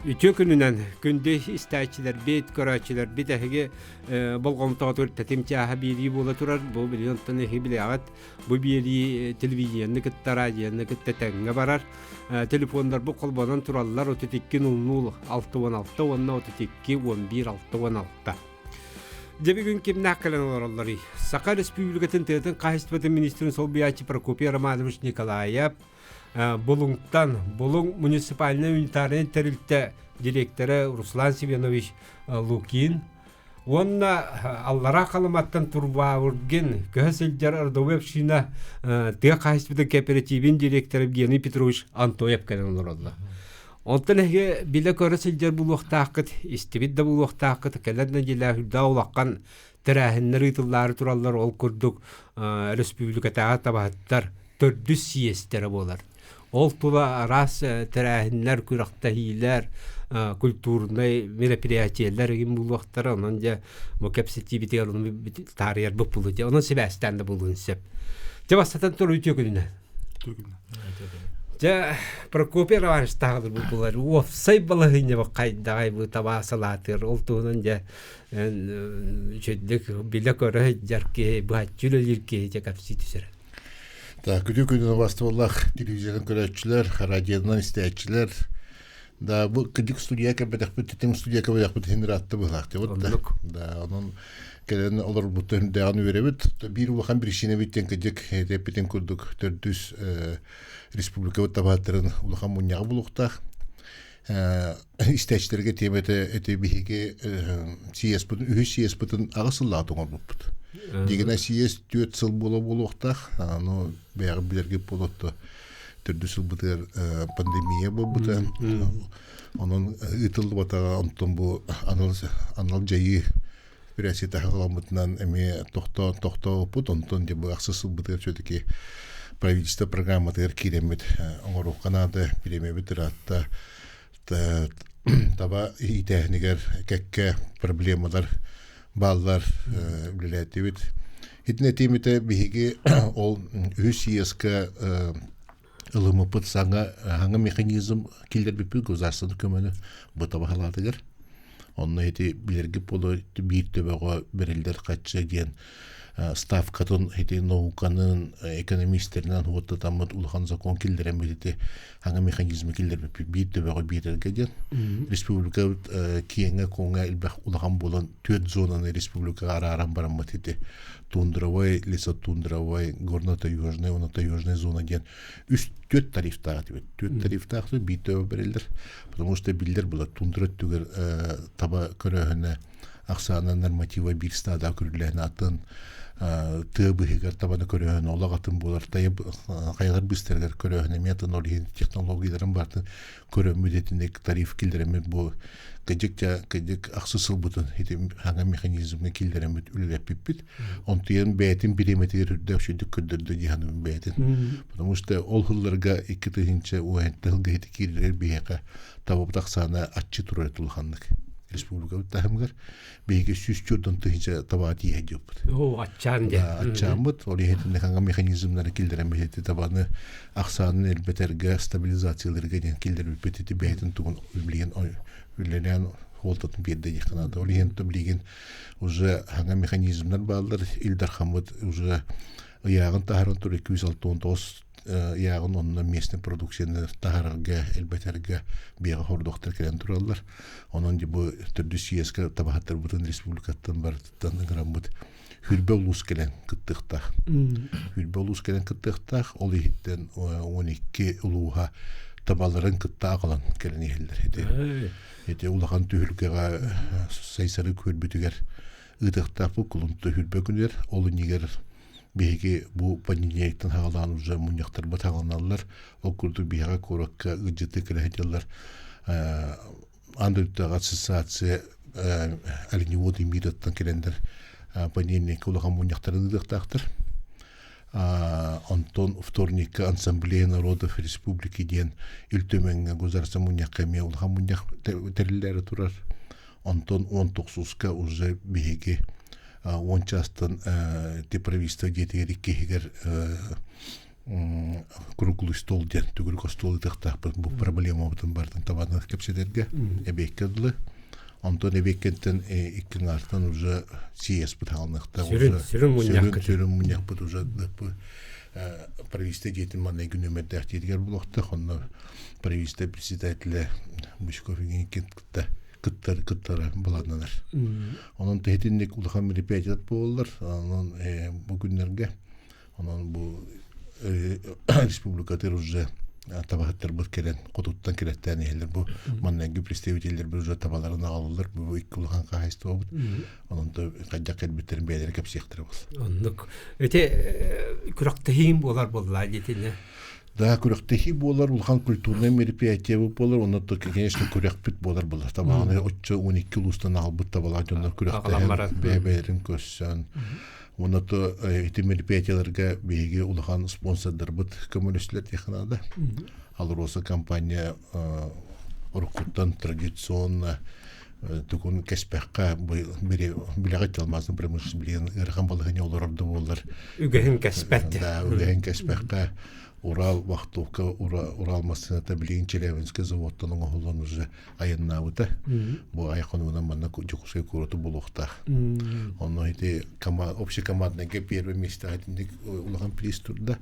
Үтүө күнүнэн күндү истээччилэрбит, көрөөччүлэрбит эһиги болҕомтоҕутугар тэтим чааһа биэрии буола турар. Бу билигин онтон эһиги билэҕит. Бу биэрии телевидениены кытта, радионы кытта тэҥҥэ барар. Телефоннарбыт холбонон тураллар 32 00 66 уонна 32 11 66. Дьэ бүгүн кимнээх кэлэн олороллорүй? Саха Республикатын тыатын хаһайыстыбатын министрин солбуйааччы Прокопий Романович Николаев, Булуҥтан Булуҥ муниципальнай унитарнай тэрилтэ директора Руслан Семенович Лукин уонна Аллараа Халыматтан Турбаургин көһө сылдьар родовой община тыа хаһайыстыбатын кооперативин директора Евгений Петрович Антоев кэлэн олороллор. Онтон эһиги билэ-көрө сылдьар булуохтааххыт, истибит да булуохтааххыт, кэлэр нэдиэлэ үрдээх улахан тэрээһиннэр ыытыллаары тураллар, ол курдук республикатааҕы табаһыттар төрдүс съезтэрэ буолар. Ол тула араас тэрээһиннэр, күрэхтэһиилэр, культурнай мероприятиелар игин булуохтара. Онон дьэ бу кэпсэтиибитигэр ону таарыйарбыт булу дьэ. Онон сибээстээн да булуон сөп. Дьэ бастатан турар үтүө күнүнэн. Дьэ, Прокопий Романович тааҕы булар. Уопсай балаһыанньа хайдаҕай бу табаа салаатыгар ол туһунан дьэ үчүгдүк билэ-көрө сылдьар киһи, быһаччы үлэлиир киһи дьэ кэпсии түсэрэ. Так, күтү күнүн убастыбыллах телевизорын көрөөччүлэр, радионан истээччилэр. Да, бу кыдьык студия кэлбэтэхпит, титим студия кэлбэтэхпит иһин ыраатта быһылаах вот да. Да, онон кэлэн олорбут үрдээҕин үөрэбит. Биир улахан причина диэн кыдьык эппитин курдук төрдүс республикабыт табааттарын улахан мунньаҕа булуохтаах. Истээччилэргэ тиэмэтэ эти биһиги съезпытын үһүс съезпытын аҕыс сыллаах оҥорбуппут. Дигинэ съезд түөрт сыл буола буолуохтаах. Аны бэйэҕит билэргит буолуотто төрдүс сылбытыгар пандемия буолбута. Онон ыытыллыбатаҕа онтон бу анал анал дьайыы Пирасита халаммытынан эмиэ тохтоон тохтооппут онтон дьэ бу ахсыс сылбытыгар все-таки правительство программатыгар киирэммит оҥоруохха наада бириэмэбит ыраатта таба иитээһинигэр кэккэ проблемалар бааллар үлэлээтибит итин этиимитэ биһиги ол үһүс съезкэ ылыммыппыт саҥа саҥа механизм киллэрбиппит государственный көмөнү бу таба халаатыгар Онно ити билэрги буолуо биир төбөҕө бэриллэр хаччы диэн ставкатын ити науканын экономистеринэн уоттатаммыт улахан закон киллэрэммит ити хаҥа механизмы киллэрбиппит биир төбөҕө биэрэргэ диэн республикабыт киэҥэ куоҥа элбэх улахан буолан түөрт зонаны республикаҕа арааран бараммыт ити тундровой лесотундровой горно-таежный уонна таежный зона диэн үс түөрт тарифтаах этибит түөрт тарифтаах биир төбө бэриллэр потому что биллэр була тундра өттүгэр таба көрөөһүнэ ахсаана норматива биир стада көрүлээн атын тыа быһыгар табаны көрөөһүн олох атын буолар тайа хайалар быстарыгар көрөөһүн эмиэ атын ол иһин технологияларын бартын көрөммүт итинник тариф киллэрэммит бу кыдьык дьа кыдьык ахсыс сылбытын ити хаҥа механизмы киллэрэммит үлэлэппиппит онтуйан бэйэтин бириэмэтигэр үрдээх үчүгдүк көрдөрдө дии саныыбын бэйэтин потому что ол сылларга икки тыһыынча уонча сылга ити киирэригэр биһиэхэ табабыт ахсаана аччы турар улаханнык республикабыт таһымыгар биһиги 104 тыһыынча табаа тиийэ диэппит. Оо, аччаан диэн. Аччааммыт, ол иһитиннэ хаҥа механизмнары киллэрэн ити табаны ахсаанын элбэтэргэ, стабилизацияларга диэн киллэрбиппит ити бэйэтин тугун билигин үлэлээн хуолтатын биэрдэ диэххэ наада. Ол иһин билигин уже хаҥа механизмнар бааллар, Ил Дархаммыт уже ыйааҕын таһааран турар 269 ыйааҕын онно местный продукцияны таһаарарга, элбэтэргэ биэҕэ хордуохтар кэлэн тураллар. Онон бу төрдүс съезкэ табаһыттарбытын республикаттан барытыттан ыҥыраммыт Хүрбэ улуус кэлэн кыттыахтаах. Хүрбэ улуус кэлэн кыттыахтаах. Ол иһиттэн 12 улууһа табаларын кытта аҕалан кэлэн иһэллэр. Ити, ити улахан түһүлгэҕэ Сайсары күөлбүтүгэр ыытыахтаахпыт кулун түһүлбэ күнүгэр ол иннигэр биһиги бу понедельниктан хаҕалаан уже мунньахтарбыт хаҕаланаллар. Ол курдук биһиэхэ куоракка ыдьыты кэлэ сылдьаллар аан дойдутааҕы ассоциация оленеводы мираттан кэлэннэр понедельникка улахан мунньахтарын ыытыахтаахтар. Онтон вторникка Ассамблея народов республики диэн Ил Түмэҥҥэ государство мунньахха эмиэ улахан мунньах тэриллээри турар. Онтон он тохсуска уже биһиги он чаастан правительство дьиэтигэр иккиһигэр Круглый стол диэн төгүрүк остуол ытыахтаахпыт бу проблемабытын барытын табанан кэпсэтэргэ эбиэккэ дылы. Онтон эбиэккэнтэн икки ҥаартан уже съезд хаалыныахтаах уже сүрүн мунньахпыт сүрүн мунньахпыт уже правительство дьиэтин маннайгы нүөмэрдээх дьиэтигэр булуохтаах. Онно правительство председателэ Бычков кытта кыттар кыттара былааннанар. Онон тэһитинник улахан мероприятият буолаллар. Онон бу күннэргэ онон бу республикатыр уже табаһыттарбыт кэлэн хотуттан кэлэттээн иһэллэр. Бу маннайгы представителлэрбит уже табаларын аҕалаллар. Бу икки улахан хаһаайыстыбабыт. Онон хайдах кэлбиттэрин бэйэлэрэ кэпсиэхтэрэ бол. Оннук. Ити күрэхтэһиим буолар буоллаа диэтинэ. Да, күрэхтэһии буолар, улахан культурнай мероприятие буолар, онно конечно күрэхпит буолар буолар. Табаҕаны оччо 12 улуустан аҕалбыт табалаах дьоннор күрэхтэһэн, бэйэ-бэйэлэрин көрсөн, уонна то ити мероприятиеларга биһиги улахан спонсордарбыт көмөлөстүлэр диэххэ наада. Алроса компания уруккуттан традиционно тугун кэспэххэ билэҕит алмаазын промышленность билигин ыарахан балаһыанньа олорор да буоллар үгэһин кэспэт да үгэһин кэспэххэ Урал вахтовка Урал массыыната билигин Челябинскай заводтан оҥоһуллан уже айаннаабыта бу айхонуунан манна Дьокуускай куораты булуохтаах онно ити общекомандныйга первое место итинник улахан приз турда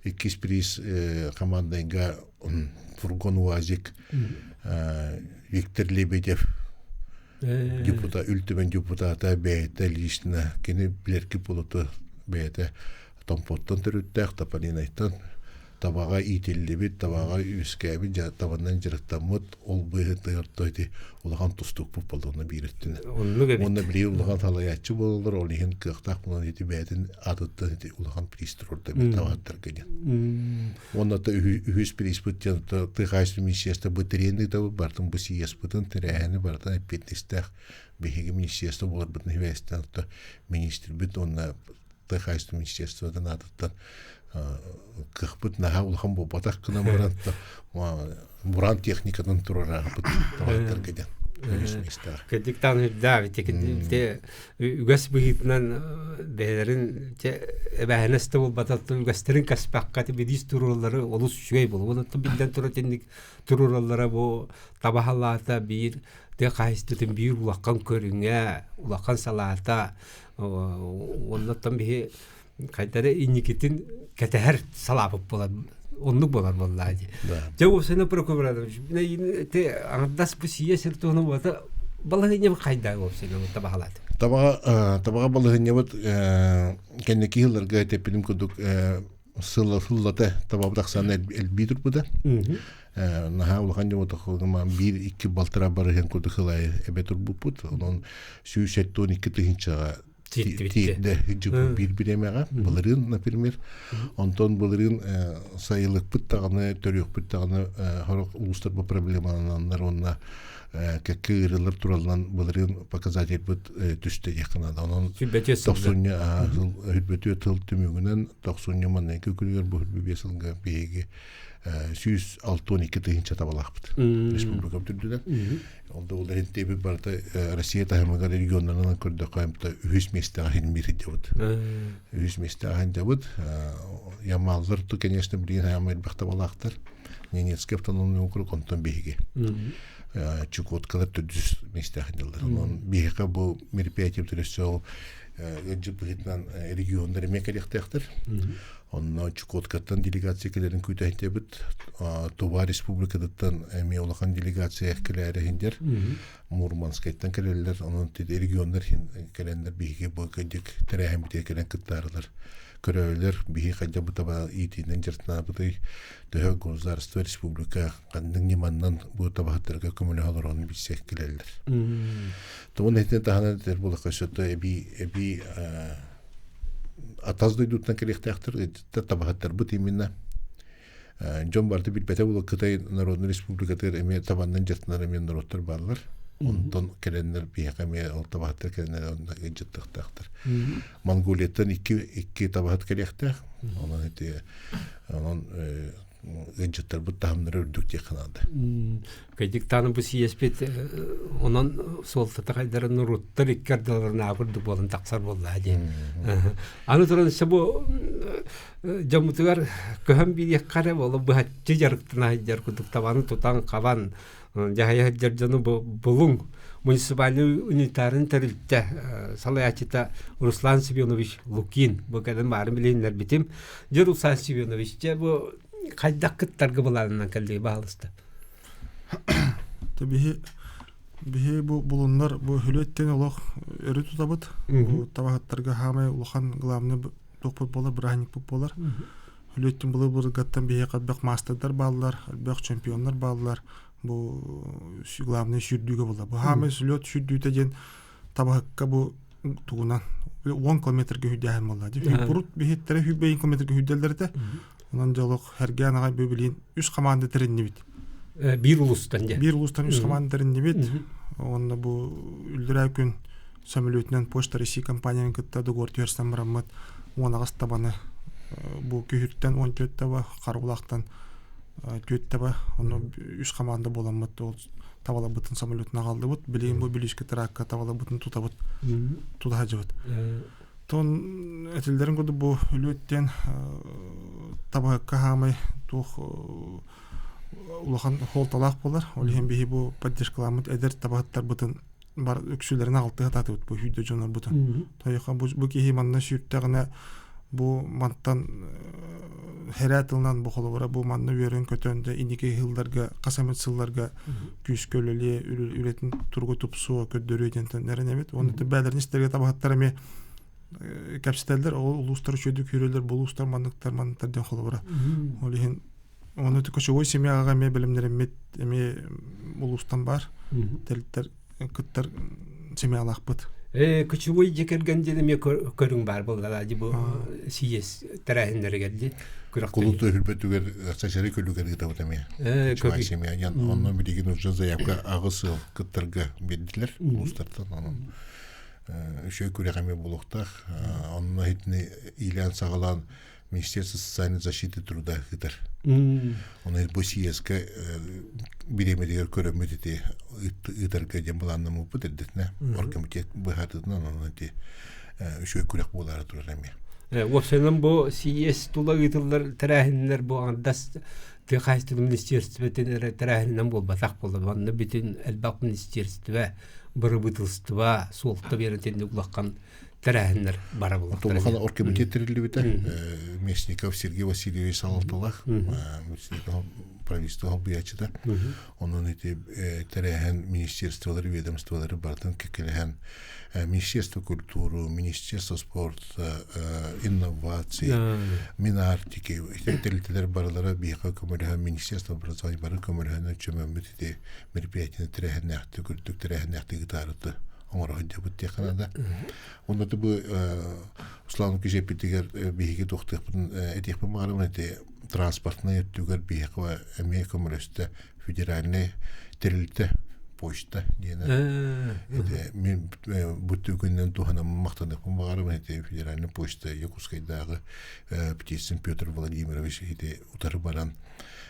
иккис приз командныйга фургон УАЗик Виктор Лебедев депутат Ил Түмэн депутата бэйэтэ лично кини билэрки болото бэйэтэ Томпоттон төрүттээх Тополинайтан табаҕа иитиллибит, табаҕа үөскээбит, табанан дьарыктаммыт, ол быыһытыгар то ити улахан тустукпут буолла биир өттүнэн. Оннук эбит. Уонна били улахан салайааччы буолаллар, ол иһин кыахтаах буолан ити бэйэтин аатыттан ити улахан приз туруорда эбит табаһыттарга диэн. Уонна то үһүс призпыт диэн тыа хаһаайыстыба министерство бу тэрийэн ыытабыт, барытын бу съезпытын, тэрээһини барытын эппиэтинэстээх биһиги министерство буоларбытын сибээстээн то министрбит уонна тыа хаһаайыстыба министерствотын аатыттан кыахпыт наһаа улахан буолбатах гынан баран буран техникатын туруораахпыт табаһыттарга диэн Кырдьыктаан үрдээх те үгэс быһыытынан бэйэлэрин эбээһинэс да буолбатах үгэстэрин кэспэххэ бириис туруораллары олус үчүгэй буолуо. Онтон биллэн турар итинник туруораллара бу таба халаата биир тыа хаһаайыстыбатын биир улахан көрүҥэ, улахан салаата. Оннуттан биһи хайдары инникитин кэтэһэр салаабыт буолар оннук буолар буоллаа дии. Дьэ уопсайынан Прокопий те аҥардас бу сийэ сир туһунан буолата балаһыанньам хайда уопсайынан табаһалаат. Табаҕа табаҕа балаһыанньабыт кэнники сылларга тэппитим курдук сыл сыллата табабыт ахсаана элбии турбута. Наһаа улахан дьомотохума биир икки балтара барыһын курдук сылайы эбэ турбуппут. Онон 172 тыһыынчаҕа тиэрдэ биир бириэмэҕэ былырыын например онтон былырыын сайылыкпыт даҕаны төрүөхпүт даҕаны сорох улуустар бу проблемалананнар уонна кэккэ ыарыылар тураллан былырыын показательбыт түстэ диэххэ наада онон тохсунньу сыл үрбөтүө тыл түмүгүнэн тохсунньу маҥнайгы күнүгэр бу үрбү биэс сылга биһиги 162 тыһыынча табалаахпыт республика үрдүнэн Ол да буоллар интиэбит барыта Россия таһымыгар регионнарынан көрдөххө үһүс миэстэҕэ иһин сылдьабыт. Үһүс миэстэҕэ сылдьабыт. Ямаллар то, конечно, билигин хаама элбэх табалаахтар. Ненецкий автономный округ, онтон биһиги. Чукоткалар төрдүс миэстэҕэ сылдьаллар. Онон биһиэхэ бу мероприятие өссө ыалдьыт быһыытынан регионнар эмиэ кэлиэхтээхтэр. Онно Чукоткаттан делегация кэлэрин күүтэһинтэбит. Тува республикатыттан эмиэ улахан делегация кэлээри иһиндер. Мурманскайтан кэлэллэр. Онон регионнар кэлэннэр биһиги бу кырдьык тэрээһин битиэ кэлэн кыттаарылар. Көрөөлөр биһи хайда бу таба иитиинэн дьарыктаабытый төһө государство республика ханнык ньыманнан бу табаһыттарга көмөлөһө олорону билсиэх кэлэллэр. Тугун этин таһынан этэр буоллахха сөтө эбии эбии атас дойдуттан кэлиэхтээхтэр табаһыттарбыт именно дьон барыта билбэтэ буола Кытай Народнай Республикатыгар эмиэ табаннан дьарыктанар эмиэ норуоттар бааллар. Онтон кэлэннэр биһиэхэ эмиэ ол табаһыттар кэлэннэр онно ыдьыттыахтаахтар. Монголияттан икки икки табаһыт кэлиэхтээх. Онон ити онон. Ыалдьыттарбыт таһымнара үрдүк диэххэ наада. Кыдьыктааны бу сийэспит онон суолтата хайдара норуоттар икки ардыларына курдук буолан тахсар буоллаа диэн. Аны туран өссө бу дьоммутугар көһөн биэриэххэ эрэ буола быһаччы дьарыктана сылдьар курдук табаны тутан хабан дьаһайа сылдьар дьону булуҥ муниципальный унитарын тэрилтэ салайааччыта Руслан Семенович Лукин бу кэлин баарын билиһиннэрбитим. Дьэ Руслан Семенович, дьэ бу хайдах кыттарга былаанынан кэллиги баһалыста? Биһи биһи бу булуннар бу хүлүөттэн олох өрө тутабыт. Бу табаһыттарга хаамай улахан главный туохпут буолар, бырааһынньыкпыт буолар. Хүлүөттэн былыр былыргаттан биһиэхэ элбэх маастардар бааллар, элбэх чемпионнар бааллар. Бу главный сүүрдүүгэ буолар. Бу хаамай сүлүөт сүүрдүүтэ диэн табаһыкка бу тугунан 10 километрга хүдээһин буолла. Бурут биһиттэрэ хүбэйин километрга хүдэллэр этэ. Онон дьолох хэргээн аҕай билин үс команда тэриннибит. Биир улуустан дьэ. Биир улуустан үс команда тэриннибит. Онно бу үллэрээ күн сөмөлүөтүнэн Почта России компанияны кытта договор түһэрсэн бараммыт 18 табаны бу күһүртэн 14 таба Харбалаахтан 4 таба онно үс команда буоламмыт ол табаларбытын самолетун аҕаллыбыт. Билигин бу Бүлүүскэ тракка табаларбытын тутабыт. Тута сылдьабыт. Тон этиллэрин курдук бу үлүөттэн табаһыкка хаамай туох улахан хуолталаах буолар. Ол иһин биһи бу поддержкаламмыт эдэр табаһыттарбытын бар үксүлэрин аҕалтыһа татыбыт бу сүүрдэ дьоннорбутун. Тойоха бу, бу киһи манна сүүртэҕинэ бу мантан хэрээ тылынан бу холобура бу манна үөрэн-көтөн да инники сылларга хас эмит сылларга күүскэ үлэлиэ үлэтин туруга тупсуо көрдөрүө диэн эрэнэбит. Уонна бээлэрин истэргэ табаһыттар эмиэ кэпсэтэллэр ол улуустар үчүгэйдик күүрэллэр бу улуустар манныктар манныктар диэн холобура. Ол иһин Оны кочевой семьяҕа эмиэ бэлэмнэриммит эмиэ улуустан бар. Тэрилтэр кыттар семьялаахпыт. Кочевой дьиэ кэргэн диэн эмиэ көрүҥ баар буолла дии бу сийиэс тэрээһиннэригэр дии күрэхтэһии. Кулут өһүлбөтүгэр сачары көлүгэр ыытабыт эмиэ. Кочевой семья диэн онно билигин уже заявка аҕыс сыл кыттарга биэрдилэр улуустартан онон үчүгэй күрэх эмиэ буолуохтаах. Онно итини иилээн саҕалаан Министерство социальной защиты труда ыытар. Оны бу съезкэ бириэмэтигэр көрөммүт ити ыытарга диэн былааннаммыппыт эрдэтинэ оргкомитет быһаатытынан онон ити үчүгэй күрэх буолаары турар эмиэ. Уопсайынан бу съезд тула ыытыллар тэрээһиннэр бу аҥардас тыа хаһаайыстыбатын министерствотын эрэ тэрээһининэн буолбатах буолла. Манна бүтүн элбэх министерство, бырабыыталыстыба суолта биэрэн итинник улахан тэрээһиннэр бара буолуохтара. Улахан оргкомитет тэриллибитэ. Местников Сергей Васильевич салалталаах правительство холбуйааччыта. Онон ити тэрээһин министерстволары, ведомстволары барытын кэккэлэһэн Министерство культуры, Министерство спорта, инноваций, Минарктики тэрилтэлэр барылара биһиэхэ көмөлөһөн Министерство образования бары көмөлөһөн чөмөммүт ити мероприятиены тэрээһиннээхтик үрдүк тэрээһиннээхтик ытаарыты оҥоро сылдьабыт диэххэ наада. Онно бу Руслан кисиэппитигэр биһиги туохтуохпутун этиэхпин баҕарабын ити транспортнай өттүгэр биһиэхэ эмиэ көмөлөстө федеральнай тэрилтэ почта диэн ити мин бу түгэнинэн туһанан махтаныахпын баҕарабын ити федеральнай почта Якутскайдааҕы Птицын Петр Владимирович ити утары баран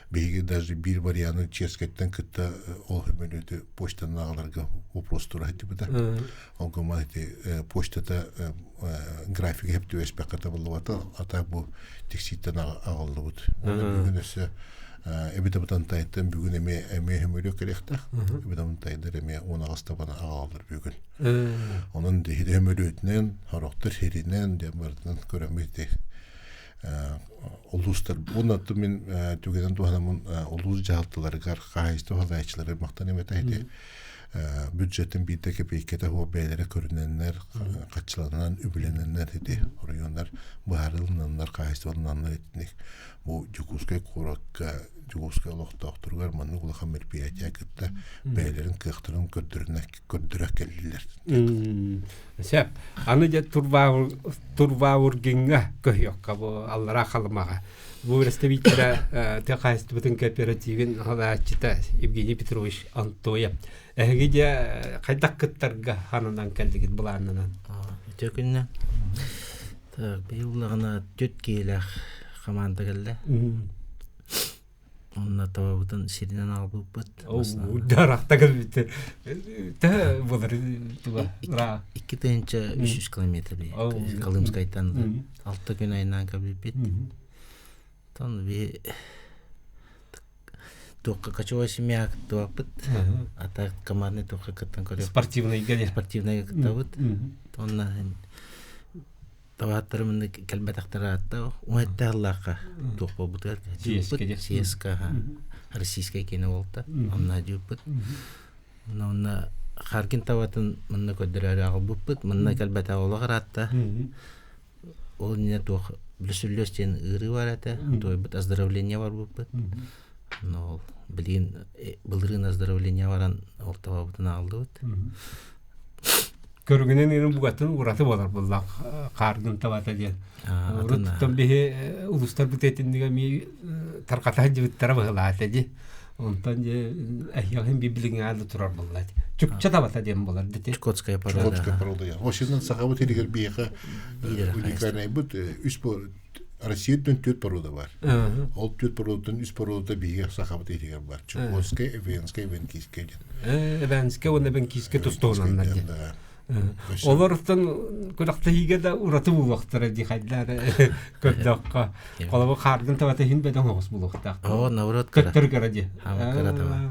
Биһиги даже биир варианы Черскэттэн кытта ол сөмөлүөтү почтанан аҕаларга вопрос тура сылдьыбыта. Ол гынан ити почтата графига хеп түбэспэккэ табыллыбата, а так бу тиксииттэн аҕаллыбыт. Бүгүн өссө эбитэ Бытантайтан бүгүн эмиэ эмиэ сөмөлүөт кэлиэхтээх. Эбитэ Бытантайдар эмиэ 18 табаны аҕалаллар бүгүн. Онон диһи сөмөлүөтүнэн, сорохтор сиринэн диэн барытынан көрөммүт улуустар уонна мин түгэнэн туһанаммын улуус дьаһалталарыгар хаһаайыстыба салайааччылары махтаныам этэ ити бюджеттин биирдэ кэпиэйкэтэ суох бэйэлэрэ көрүнэннэр хаччыланан үбүлэнэннэр ити оройуоннар быһаарылынаннар хаһаайыстыбалананнар итинник бу Дьокуускай куоракка Дьокуускай олохтоохторугар маннык улахан мероприятие кытта бэйэлэрин кыахтарын көрдөрүнэ көрдөрө кэллилэр. Сөп. Аны дьэ Турваургиҥҥа көһүөххэ бу Аллараа Халымаҕа. Бу представителэ тыа хаһаайыстыбатын кооперативин салайааччыта Евгений Петрович Антоев. Эһиги дьэ хайдах кыттарга хананан кэллигит былааннанан? Үтүө күннэ. Так, быйыл улаҕана түөрт киһилээх команда кэллэ. Онно табабытын сиринэн аҕалбыппыт. Дарахта кэлбиттэр. Төһө болар туга? 2300 километр Колымскайтан 6 күн айнаан кэлбиппит. Тон би туохха кочевой семья кыттыбаппыт. А так командный туохха кыттан көрүөх. Спортивныйга Спортивныйга кыттабыт. Онно Табааттарым инник кэлбэтэхтэрэ аатта уһэтте аллаахха туох буолбутугар ЦСКА российскай киинэ буолта онно дьууппут онно Харкин табатын манна көрдөрөөрү аҕалбыппыт манна кэлбэтэх олох ыраатта ол иннинэ туох блесүллүөс диэн ыарыы бар этэ туойбут оздоровление барбыппыт но ол билигин былырыын оздоровление баран ол табабытын аҕаллыбыт. Көрүҥүнэн иһин бугатын ураты буолар буоллах хааргын табата диэн. Уруттан биһи улуустар бытыатиннигэ ми тарҕата сылдьыбыттара быһылаата ди. Онтон дьэ эһиэхин би билиҥҥэ да турар буолла. Чукча табата диэн буолар дити. Чукотская порода. Чукотская порода. Осинан сахабыт илигэр биһиэхэ уникальнайбыт үс Россияттан түөрт порода бар. Ол түөрт породаттан үс породата биһиги сахабыт иһигэр бар. Чукотскай, Эвенскай, Эвенкийскай диэн. Эвенскай уонна Эвенкийскай тустуһунаннар диэн. Олортон күрэхтэһиигэ да ураты булуохтара дии хайдаар көрдөххө. Холобур хааргын табата иһин бөдөҥ оҕус булуохтаах. Оо, наоборот кыра. Көттөр кыра дии. Кыра таба.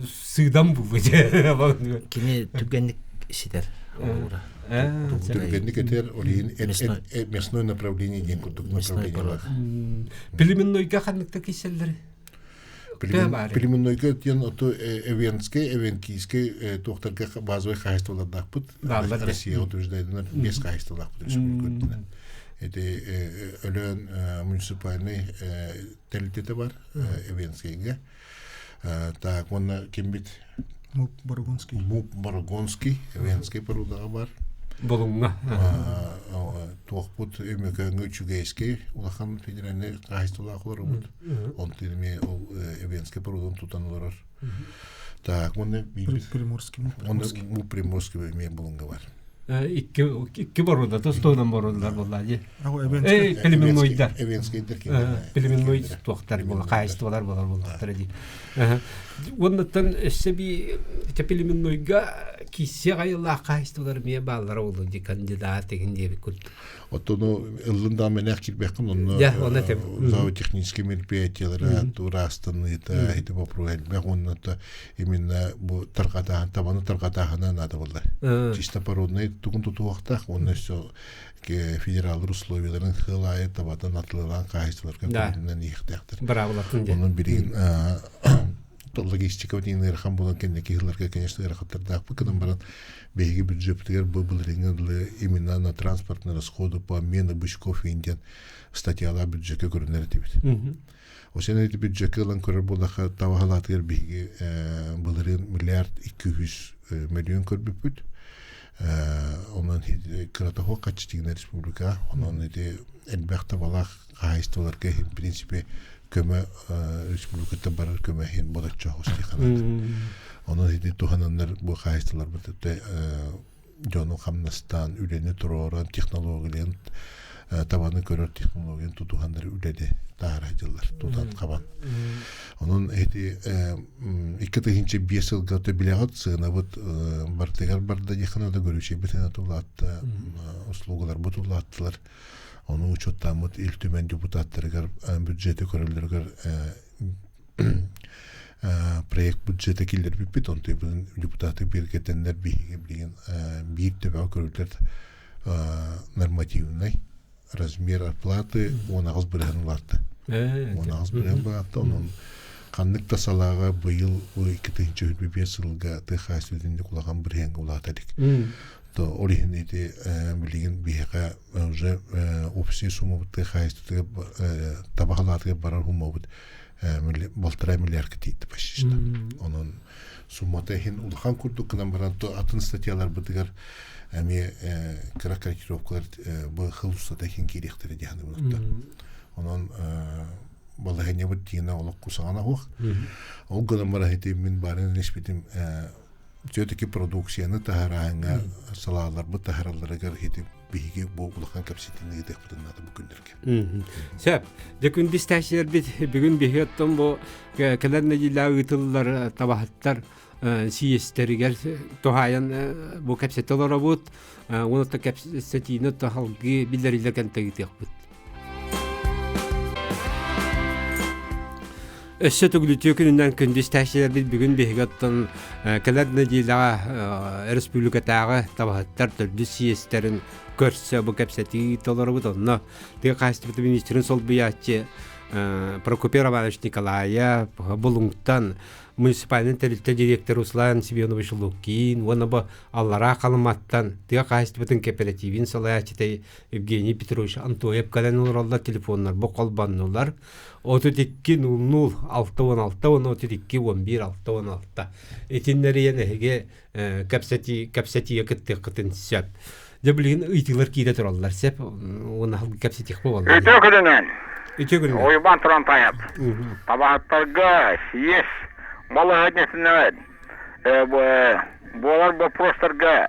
Сыыдам булбу дии. Кини түргэнник ситэр. Түргэнник этэр, ол иһин мясной направление диэн курдук направление бар. Племеннойга ханныкта киселлери? Племеннойга диэн ото эвенскэй, эвенкийскэй туохтарга базовый хаһайыстыбалардаахпыт. Россия утверждайданар бес хаһайыстыбалаахпыт республика Эти Өлөөн муниципальный тэрилтэтэ бар Эвенскэйгэ. Так, уонна кимбит? Муп Борогонский. Муп Борогонский, Эвенский порудаҕа бар. Болуҥҥа. Туохпут Өймөкөөҥҥө Үчүгэйскэй улахан федеральнай хаһайыстыбалаах олоробут. Онтон эмиэ ол Эвенский порудун тутан олорор. Так, уонна Приморский. Уонна Муп Приморский эмиэ Булуҥҥа бар. Икки икки боруода тустуунан боруодалар буолла дии. Племеннойдар. Эвенскийдер Племенной туохтар буола хаһайыстыбалар буолар буоллахтара дии. Уоннаттан өссө би племеннойга киссиэх айылаах хаһайыстыбалар эмиэ бааллара буолуо дии кандидат деген диэбит курдук. Оттону ыллын да мэнэх кирбэххин онно зоотехнический мероприятиялара туураастаныыта ити вопрос элбэх уонна именно бу тарҕатааһын табаны тарҕатааһына наада буоллар. Чистопородный тугун тутуохтаах уонна өссө федераллар условияларын хыл аайы табатын атылылаан хаһайыстыбаларга көрүнэн иһиэхтээхтэр. Быраабылатын диэн. Онон билигин логистика диэн ыарахан буолан кэнники ыһыларга конечно ыарахаттардаахпыт гынан баран биһиги бюджеппытыгар бу былырыыҥҥы дылы именно на транспортные расходы по обмену бычков диэн статьялаах бюджекка көрүнэр этибит. Осен эти бюджекка ылан көрөр буоллахха табаһалаатыгар биһиги былырыын миллиард 200 миллион көрбүппүт. Онон кырата суох хаччытыгына республика онон ити элбэх табалаах хаһаайыстыбаларга в принципе көмө республикаттан барар көмө иһин бодоччо хостиханат. Онон ити туһананнар бу хаһаайыстыбаларбыт дьону хамнастаан үлэни туруоран технологияларын табаны көрөр технологияны тутуһаннар үлэни таһара дьыллар тутан хабан. Онон эти 2005 сылга билэҕит сыанабыт бартыгар барда диэххэ да көрүүчэйбит тулаатта услугаларбыт улааттылар. Ону учуоттааммыт Ил Түмэн депутаттарыгар бюджеты көрөллөрүгэр проект бюджета киллэрбиппит онтуйбутун депутаты биргэтэннэр биһиги билигин биир төбөҕө көрүллэр нормативный размер оплаты 18 бырыһан улаатта. 18 бырыһан улаатта. Онон ханнык да салааҕа быйыл 2025 сылга тыа хаһаайыстыбатын улахан бырыһыаҥҥа улаата илик. То ол иһин ити билигин биһиэхэ уже общий суммабыт тыа хаһаайыстыбатыгар таба халаатыгар барар суммабыт полтора миллиардка тиийдэ почти что. Онон суммата иһин улахан курдук гынан баран атын статьяларбытыгар эмиэ кыра корректировкалар бу хыл устата иһин киириэхтэрэ диэн саныыбын. Онон балаһыанньабыт тиинэ олох кусаҕана суох. Ол гынан баран ити мин баарын испитим. Все-таки продукцияны таһарааҥҥа салааларбыт таһаралларыгар ити биһиги бу улахан кэпсэтиини ыытыахпытын наада бу күннэргэ. Сөп. Дьэ күндү истээччилэрбит бүгүн биһиги оттон бу кэлэр нэдиэлэ ыытыллар табаһыттар сийиэстэригэр туһаайан бу кэпсэтэ олоробут. Уонна кэпсэтиини салгыы биллэриллэр кэнтэ ыытыахпыт. Өссө төгүлүтүө күнүнэн күндү истээччилэрбит бүгүн биһиги оттон кэлэр нэдиэлэҕэ республикатааҕы табаһыттар төрдүс сийиэстэрин көрсө бу кэпсэтии толоробут. Онно тыа хаһаайыстыбатын министрин солбуйааччы Прокопий Романович Николаев, Булуҥтан муниципальнай тэрилтэ директор Руслан Семенович Лукин уонна бу Аллараа Халыматтан тыа хаһаайыстыбатын кооперативин салайааччыта Евгений Петрович Антоев кэлэн олороллор, телефоннар бу холбоннулар. 32 00 66 уонна 32 11 66 итиннэрийэн эһиги кэпсэтии кэпсэтиигэ кыттыаххытын сөп. Дьэ билигин ыйытыылар киирэ тураллар сөп уонна кэпсэтиэх буолаллар. Үтүө күнүнэн. Үтүө күнүнэн. Уйбаан Турантаев. Табаһыттарга съезд балаһыанньатынан буолар боппуруостарга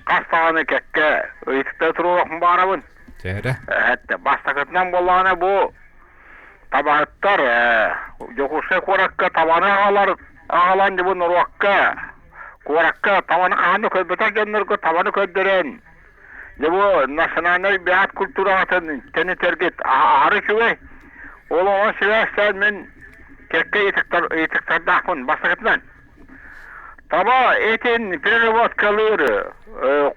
хас даҕаны кэккэ ыйытыктары туруоруохпун баҕарабын. Төһө? Бастакытынан буоллаҕына бу табаһыттар Дьокуускай куоракка табаны аҕалар аҕалан бу норуокка куоракка табаны хаһан да көрбөтөх дьоннорго табаны көрдөрөн дьэ бу национальнай бэйэт культуратын тэнитэргит аһары үчүгэй. Ол оҕо сибээстээн мин кэккэ ыйытыктардаахпын. Бастакытынан, таба этин переработкалыыр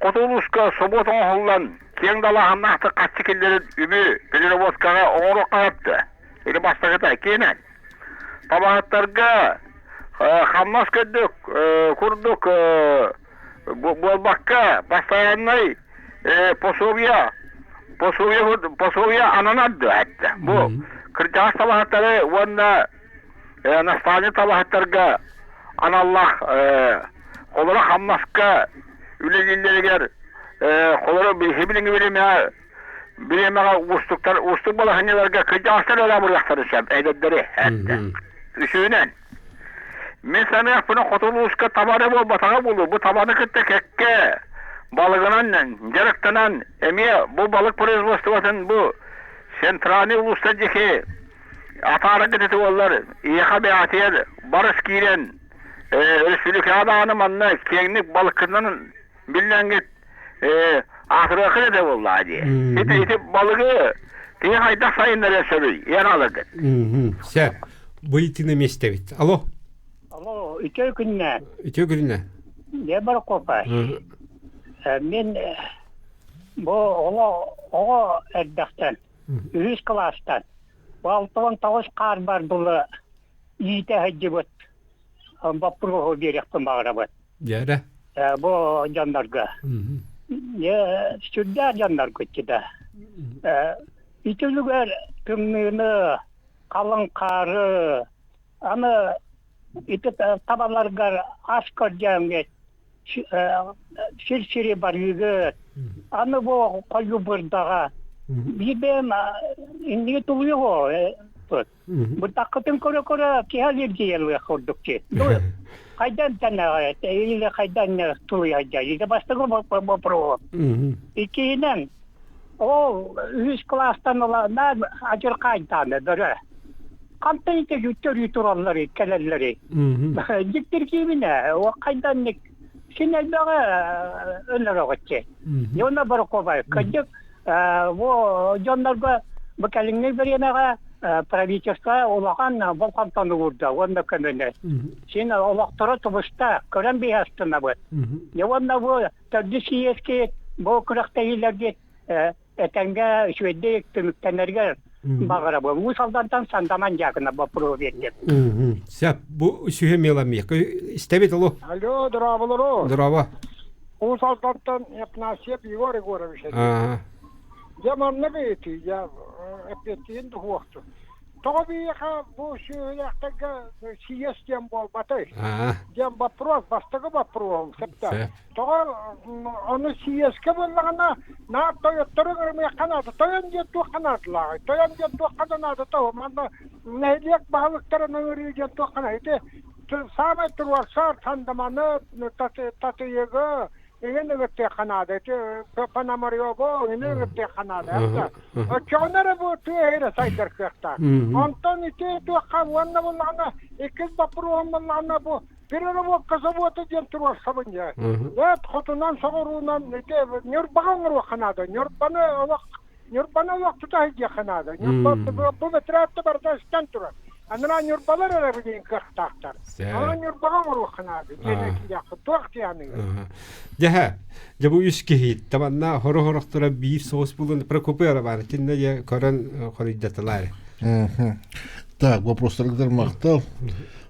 хоту улууска собуот оҥоһуллан киэҥ далааһыннаахтык харчы киллэрэр үбү переработкаҕа оҥоруохха сөптө. Ити бастакыта. Киинэн, табаһыттарга хамнас көрдүк курдук буолбакка постояннай пособие пособие пособие ананар дуо эттэ. Бу кырдьаҕас табаһыттары уонна наставник табаһыттарга аналлаах холоро хамнаска үлэлииллэригэр холоро билиҥҥи бириэмэҕэ бириэмэҕэ уустуктар уустук балаһыанньаларга кырдьаҕастар эрэ абырыахтарын сөп эдэрдэри эттэ. Үсүһүнэн Мин саныахпына хоту улууска таба эрэ буолбатаҕа буолуо. Бу табаны кытта кэккэ балыгынан дьарыктанан эмиэ бу балык производствотын бу центральный улуустар диэки атаарарга ити буоллар ийэхэ бэйэтигэр барыс киирэн өрөспүүбүлүкэҕэ даҕаны манна киэҥник балыккытынан биллэҥҥит аатырыаххыт этэ буоллаҕа дии. Ити ити балыгы киһи хайдах сайыннарыан сөбүй? Эн алыгын. Сөп. Бу итини миэстэбит. Алло. Алло, үтүө күннэ. Үтүө күннэ. Не Баркопа. Мен бу оҕо оҕо эрдэхтэн үһүс кылаастан бу 69 хаар бар былы иитэ сылдьыбыт боппуруоһу биэриэхпин баҕарабын. Дьэрэ. Бу дьоннорго. Сүрдээх дьоннорго да. Ити үлүгэр тымныыны, халыҥ хаары, аны ити табаларгар ас көрдөөҥҥүт сир-сири барыыгыт. Аны бу хойуу бырдаҕа биир бэйэм инники тулуйуо Бытаххытын көрө-көрө киһи аллергиялыах курдук дии. Хайдан тэнэҕэ, или хайдан тулуйайда. Ити бастакы вопрос. Иккиһинэн, ол үһүс класстан ыла наар адьырхаайдааны бөрө. Хантан ити үттөрүү тураллары, кэлэллэри. Дьиктиргиибинэ, ол хайданник син элбэҕи өлөрөҕүччи. Уонна Барокобай, кырдьык, бу дьоннорго бу кэлиҥҥи бириэмэҕэ правительство улахан болҕомтону уурда уонна көмөнү. Син олохторо тубуста, көрөн биһи астынабыт. Уонна бу төрдүс сийиэски бу күрэхтэһиилэргэ этэҥҥэ үчүгэйдик түмүктэнэригэр баҕарабын. Уус Алдантан Сандаман Дьаакына боппуруоһу биэрдим. Сөп, бу сүһү меламиякка истэбит олу. Алло, здраволору. Здорово. Уус Алдантан Афанасьев Егор Егорович. Дьэ маннык ыйытыы, дьэ эппиэттиин дуһуохтун. Тоҕо биһиэхэ бу сүөһүлээхтэргэ сийиэс диэн буолбатай? Диэн вопрос, бастакы вопроһум сөптөөх. Тоҕо ону сийиэскэ буоллаҕына, наар тойоттору ыҥырымыахха наада. Тойон диэн туохха наадалааҕый? Тойон диэн туохха да наада тоҕо? Манна нэһилиэк баһылыктарын ыҥырыы диэн туохха наада? Ити Саамай туруорсар Тандаманы, Татыйыгы, эҥин ыҥыртыахха наада. Ити Пономареву эҥин ыҥыртыахха наада. Оччоҕуна эрэ бу тыа эрэ сайдар кыахтаах. Онтон ити туохха уонна буллаҕына иккис боппуруоһум буллаҕына бу переработка завода диэн туруорсабын дьэ. Эт хотунан соҕуруунан ити Ньурбаҕа оҥоруохха наада. Ньурбаны олох Ньурбаны олох тута сылдьыахха наада. Ньурба бу бэтэрээттэ барыта истэн турар. Анараа Ньурбалар эрэ билигин кыахтаахтар. Онон Ньурбаҕа оҥоруохха наада. Диэн этиилээхпит. Туох диэниҥ? Дьэһэ, дьэ бу үс киһи табанна хоро-хорохторо биир соҕус булун Прокопий Романович кинне дьэ көрөн хоруйдатылар. Так, вопростаргар махтал.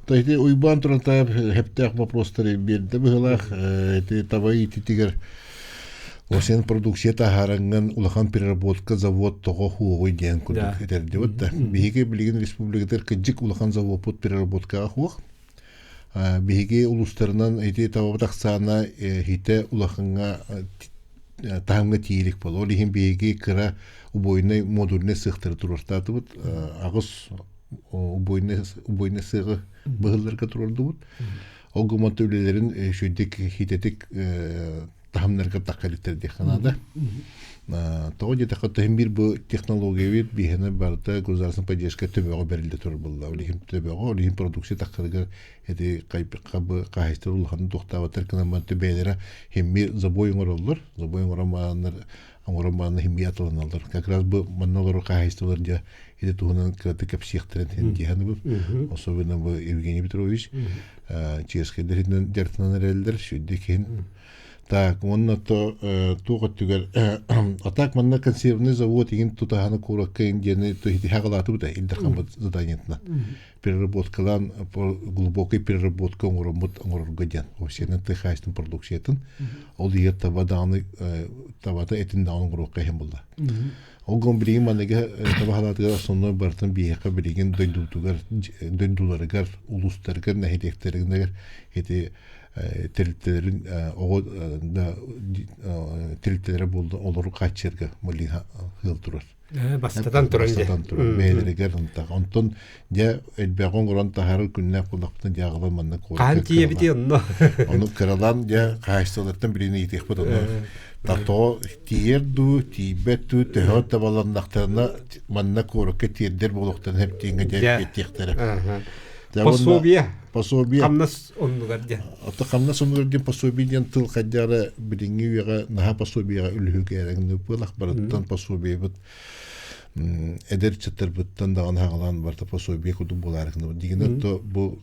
То ити Уйбаан Турантаев хептеэх вопростары биэрдэ быһылаах. Ити таба иититигэр Осен продукция таһаарыҥҥын улахан переработка завод тоҕо хуоҕуй диэн курдук этэрдибит да. Биһиги билигин республикатыгар кыдьык улахан заводпут переработкаҕа хуох. Биһиги улуустарынан ити табабыт ахсаана хитэ улахаҥҥа таһымҥа тиийилик буолла. Ол иһин биһиги кыра убойнай модульнай сыахтары туруортаатыбыт. Аҕыс убойнай убойнай сыаҕы быһылларга туруордубут. Ол гуммат үлэлэрин үчүгэйдик хитэтик таһымнарга тахха иликтэр диэххэ наада. Тоҕо диэтэххэ төһөн биир бу технологиябыт биһиэнэ барыта государственная поддержка төбөҕө бэриллэ турар буолла. Ол иһин төбөҕө, ол иһин продукция таххарыгар эти хаһайыстар улахан туохтаабаттар гынан бэйэлэрэ химми забой оҥороллор. Забой оҥорон бааннар оҥорон баанна химми атыланаллар. Как раз бу манна олорор хаһайыстыбалар дьэ ити туһунан кыратык кэпсиэхтэрин диэхэ Особенно бу Евгений Петрович чиэскэйдэринэн дьарыктанан эрэллэр сүрдэ киһин Так, уонна то туох өттүгэр а так манна консервный завод игин тутаһаны куоракка диэни хагалаатыбыт илдерхаммыт заданиетына переработкалаан глубокий переработка оҥороммут оҥорорго диэн овсианын тыа хаһаайыстыбатын продукциятын ол иһигэр таба даҕаны табата этин даҕаны оҥоруохха иһин булла ол гон билигин маныга таба халаатыгар основной барытын биһиэхэ билигин дойдутугар дойдуларыгар улуустарыгар нэһилиэктэригэр ити тэрилтэлэрин оҕо да тэрилтэлэрэ буолла олору хааччыйарга малиха ыал турар. Бастатан туран Бастатан туран бэйэлэригэр ынтах. Онтон дьэ элбэҕи оҥорон таһаарар күннээх буоллахпытына дьэ аҕалан манна Хаһан тиийэбитий онно? Ону кыралаан дьэ хаһаайыстыбалартан билигин ыйытыахпыт ону. Тото тиийэр дуу, тиийбэт дуу, төһө табаланнахтарына манна куоракка тиэрдэр буолуохтарын хэптииҥҥэ дьэ эппиэттиэхтэрэ. Пособие. Пособие. Хамнас оннугар диэн. Ото хамнас оннугар диэн пособие диэн тыл хайдара билиҥҥи үйэҕэ наһаа пособиеҕа үлүһүгэ эрэҥни буолах барыттан пособиебыт эдэр ыччаттарбыттан даҕаны хаҕалаан барыта пособие курдук буолаары гынабыт. Дигинэн то бу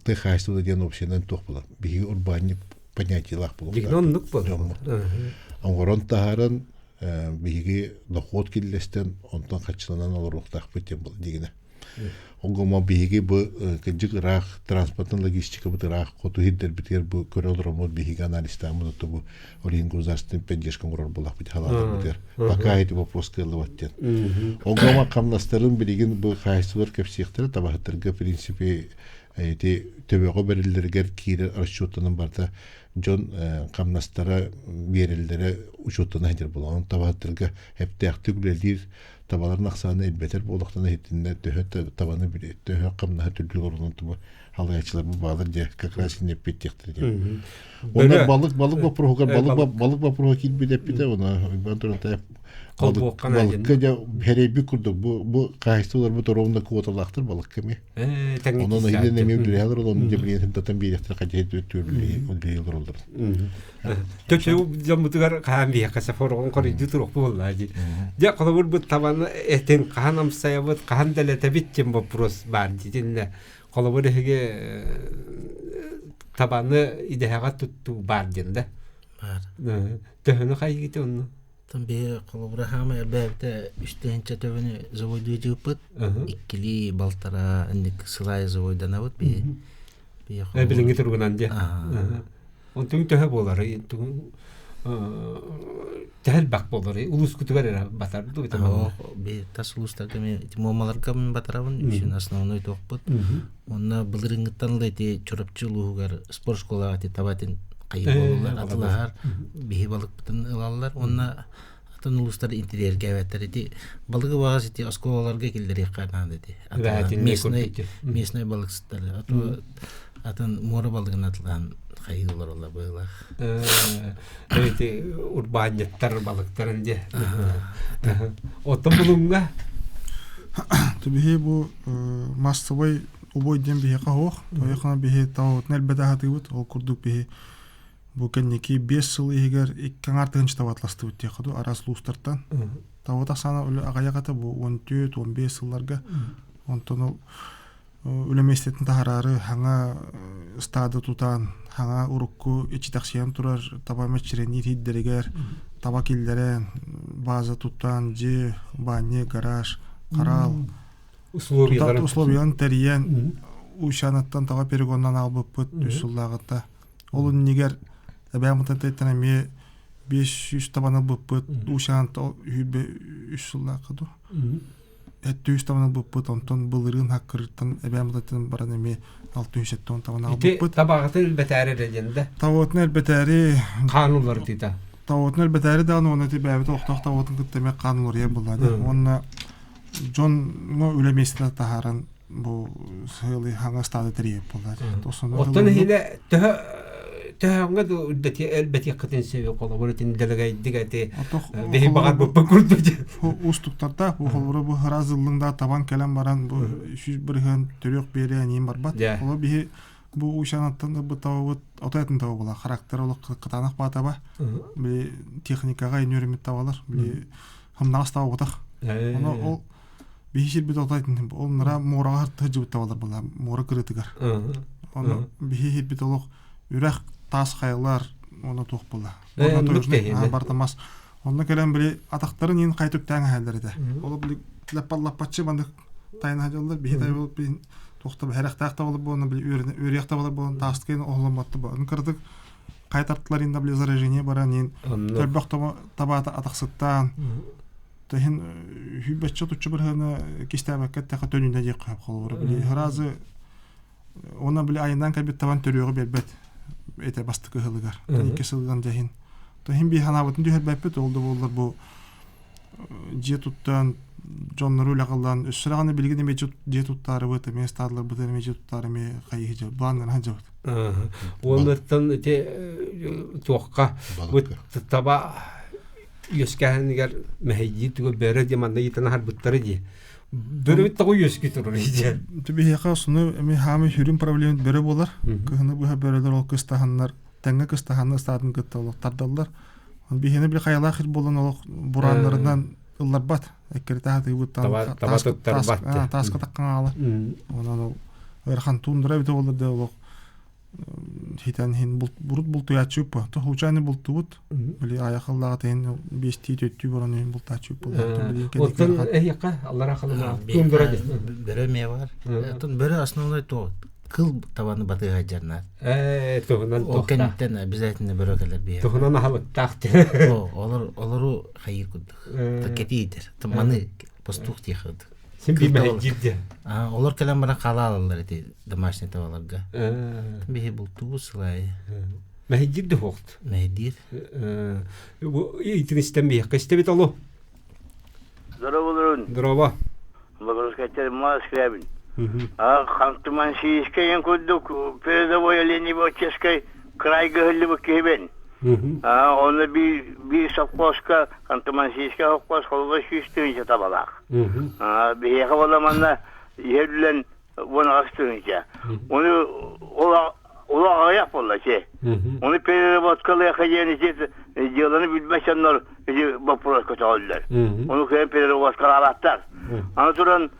тыа хаһаайыстыбата диэн общинан туох буолар. Биһиги урбаанньык понятиелаах буолуохтаах. Дигинэн оннук буолар. Оҥорон таһааран биһиги дохуот киллэстэн онтон хаччыланан олоруохтаахпыт диэн дигинэ. Ол биһиги бу кырдьык ыраах транспортын логистикабыт ыраах хоту сирдэрбитигэр бу көрө олороммут биһиги анализтааммыт оту бу ол иһин государственный поддержка оҥорор буоллахпыт халаатарбытыгар пока эти вопрос кыаллыбат диэн. Ол гомон хамнастарын билигин бу хаһаайыстыбалар кэпсиэхтэрэ табаһыттарга в принципе эти төбөҕө бэриллэригэр киирэр расчеттанан барыта дьон хамнастара биэрэллэрэ учуоттана сылдьар буолан табаһыттарга эптээхтик үлэлиир табаларын ахсаана элбэтэр буолахтана иһитиннэ төһө табаны төһө хамнаһы түрдүк орунан тугу халаячылар бу баалар дьэ как раз не эппиэттиэхтэрэ диэн. Онно балык балык вопроһугар балык балык вопроһа киирбит эппитэ оны Иван Турантаев балыкка дьэ хэрэйбит курдук бу бу хаһаайыстыбаларбыт ровно квоталаахтар балыкка эмиэ. Онон иһинэн эмиэ үлэлэһэлэр онон дьэбилиэн татан биэриэхтэр хадьа түөрүллэр олороллор. Төчө дьоммутугар хаһан биһиэхэ сафорогон хоруйдуу туруох буолла дии. Дьэ холобур бу табаны этин хаһан амсайабыт, хаһан дэлэтэбит диэн вопрос баар дитиннэ. Холобур эһиги табаны идэһэҕэ туттуу баар диэн да. Баар. Төһөнү хайыгыт онно? Тон биһи холобура хаама элбээбитэ үс тыһыынча төбөнү завойдуу дьыыппыт. Иккилии балтараа инник сылаайы завойданабыт биһи. Билиҥҥи туругунан диэ. Онтуҥ төһө буоларый? Төһө элбэх буоларый? Улуускутугар эрэ батар дуу? Би тас улуустарга мен муомаларга мен батарабын үсүн основной туохпут. Онно былырыҥҥыттан ыла ити Чурапчы улууһугар спорт школаҕа ити табатын хайы буолаллар, атылаһар, биһи балыкпытын ылаллар. Онно Атын улуустар интириэргээбэттэр ити балыгы баҕас ити оскуолаларга киллэриэххэ наада ити. Местный местный балыксыттары. А то атын муора балыгын атылаан хайыы олороллор быһыылаах. Ити урбаанньыттар балыктарын дьэ. Оттон булуҥҥа Биһи бу массовай убой диэн биһиэхэ суох. Тойохона биһи таҕытын элбэтэ аһатыыбыт. Ол курдук биһи бу кэнники 5 сыл иһигэр икки аҥаар тыһыынча табатластыбыт диэххэ дуу араас улуустартан. Таба тахсаана үлэ аҕыйах этэ бу 14-15 сылларга. Онтон ол үлэ миэстэтин таһараары хаҥа ыстаада тутан, хаҥа урукку иччитэхсийэн турар таба мэччирэниир иһирдэригэр таба киллэрэн, база тутан, дьиэ, баанньык, гараж, хараал условияларын тэрийэн Уйшанаттан таба перегоннан аҕалбыппыт үс сыллааҕыта. Ол иннигэр эбээм Мытантайтан эмиэ 500 табаны ылбыппыт. Уйшанатта үс сыллаахха дуу. Өттүүс табан ылбыппыт, онтон былырыын хаккырыттан эбээм Мытантан баран эмиэ 670 табан аҕалбыппыт. Табаҕытын элбэтээри эрэ диэн да? Табаҕытын элбэтээри хаан уларытыыта. Табаҕытын элбэтээри даҕаны уонна ити бэйэбит олохтоох табаҕытын кытта эмиэ хаан уларыйар буолла дии. Уонна дьоҥҥо үлэ миэстэтэ таһааран бу сыалы хаҥас ыстаада тэрийэр буолла. Оттон иһинэ төһө төһөҥҥө да үрдэтиэ элбэтиэххитин сөбү холобур итин дэлэгэйдик эти биһи баҕарбыппыт курдук уустуктардаах бу холобура бу ыраас ыллыҥ да табан кэлэн баран бу 100% төрүөх биэрэ эниин барбат олор биһи бу уйшанаттан ылбыт табабыт ото этин таба була характер олох кытаанах баатаба били техникаҕа инүөрүмүт табалар били хамнаҕас таба бутах ону ол биһи сирбит ото этин ол нара муораҕа сылдьыбыт табалар була муора кырыытыгар ону биһи сирбит олох үрэх таас хайалар оны туох була барта мас онно кэлэн били атахтарын иин хайтүктээн аһаллар этэ ол били лаппаллаппаччы маннык тайна дьаллар биһи тайбыл бин туохта бэһэрэхтээх табалар буолан били үөрүйэх табалар буолан таастыкын оһоломмотту бу кырдык хайтартылар инна били заражение баран ин төрбөх табаата атахсыттаан Тэһин хүбэччэ туччу бырыһыаны кистээбэккэ тэхэ төнүнэ диэх хөп холобура били ыразы Уонна били айаннаан кэлбит табан төрүөҕү биэрбэт этэ бастакы ыһылыгар. Икки сылынан дьэһин. Тоһин бии ханаабытын түһэрбэппит, ол да буоллар бу дьиэ туттан дьоннору үлэҕэ өссө даҕаны билигин эмиэ дьиэ туттаарыбыт, эмиэ ыстаадаларбыт эмиэ дьиэ туттаары эмиэ хайыһы дьэ былааннана сылдьабыт. Уоннаттан ити туохха таба үөскээһинигэр мэһэйдии тугу бөрө диэн манна ыытан аһарбыттара дии. Бөрөбүт тоҕо үөскүү турар диэн. Биһиэхэ осуну эми хаамы сүрүн проблема бөрө буолар. Кыһыны быһа бөрөлөр ол кыстаһаннар тэҥҥэ кыстаһаннар ыстаатын кытта олох тардаллар. Биһиэни били хайалаах хир буолан олох бурааннарынан ылларбат. Эккирэтэ хатыыбыт таба туттарбат. Тааска таккан аала. Онон ол ыарахан туундара эбитэ буоллар да олох хитэн хин бурут бултуйааччы уппа. То случайно бултубут. Били аяхыллаҕа тehen биэстии төттүү баран иһин бултааччы уппа. Оттон эһиэхэ аллара халыма туундара бөрө эмиэ бар. Оттон бөрө основной то кыл табаны батыһа дьарнаар. Ээ туһунан Ол кэнниттэн обязательно бөрө кэлэр биһиэхэ. Туһунан аһылыктаах. О, олор олору хайыыр курдук. Кэтиитер. Маны пастух диэхэ Син биир мэһэйдиир диэн. Олор кэлэн баран хаалаалаллар ити домашний табаларга. Биһи бултуубут сылайы. Мэһэйдиир да суохт. Мэһэйдиир. Итин истэн биһиэххэ истэбит олу. Здорово, Здорово. Благословитель Москвябин. А Ханты-Мансийскай курдук передовой оленеводческой край гыһыллыбыт киһибин. Оны биир совхозка, Ханты-Мансийскай совхоз холобур 100 тыһыынча табалаах. Биһиэхэ буола манна иһэ үллэн 18 тыһыынча. Оны ол аҕыйах буолла чи. Оны переработкалыаха диэн ити дьыаланы билбэт дьоннор ити боппуруос көтөҕөллөр. Ону кыайан переработкалаабаттар. Аны туран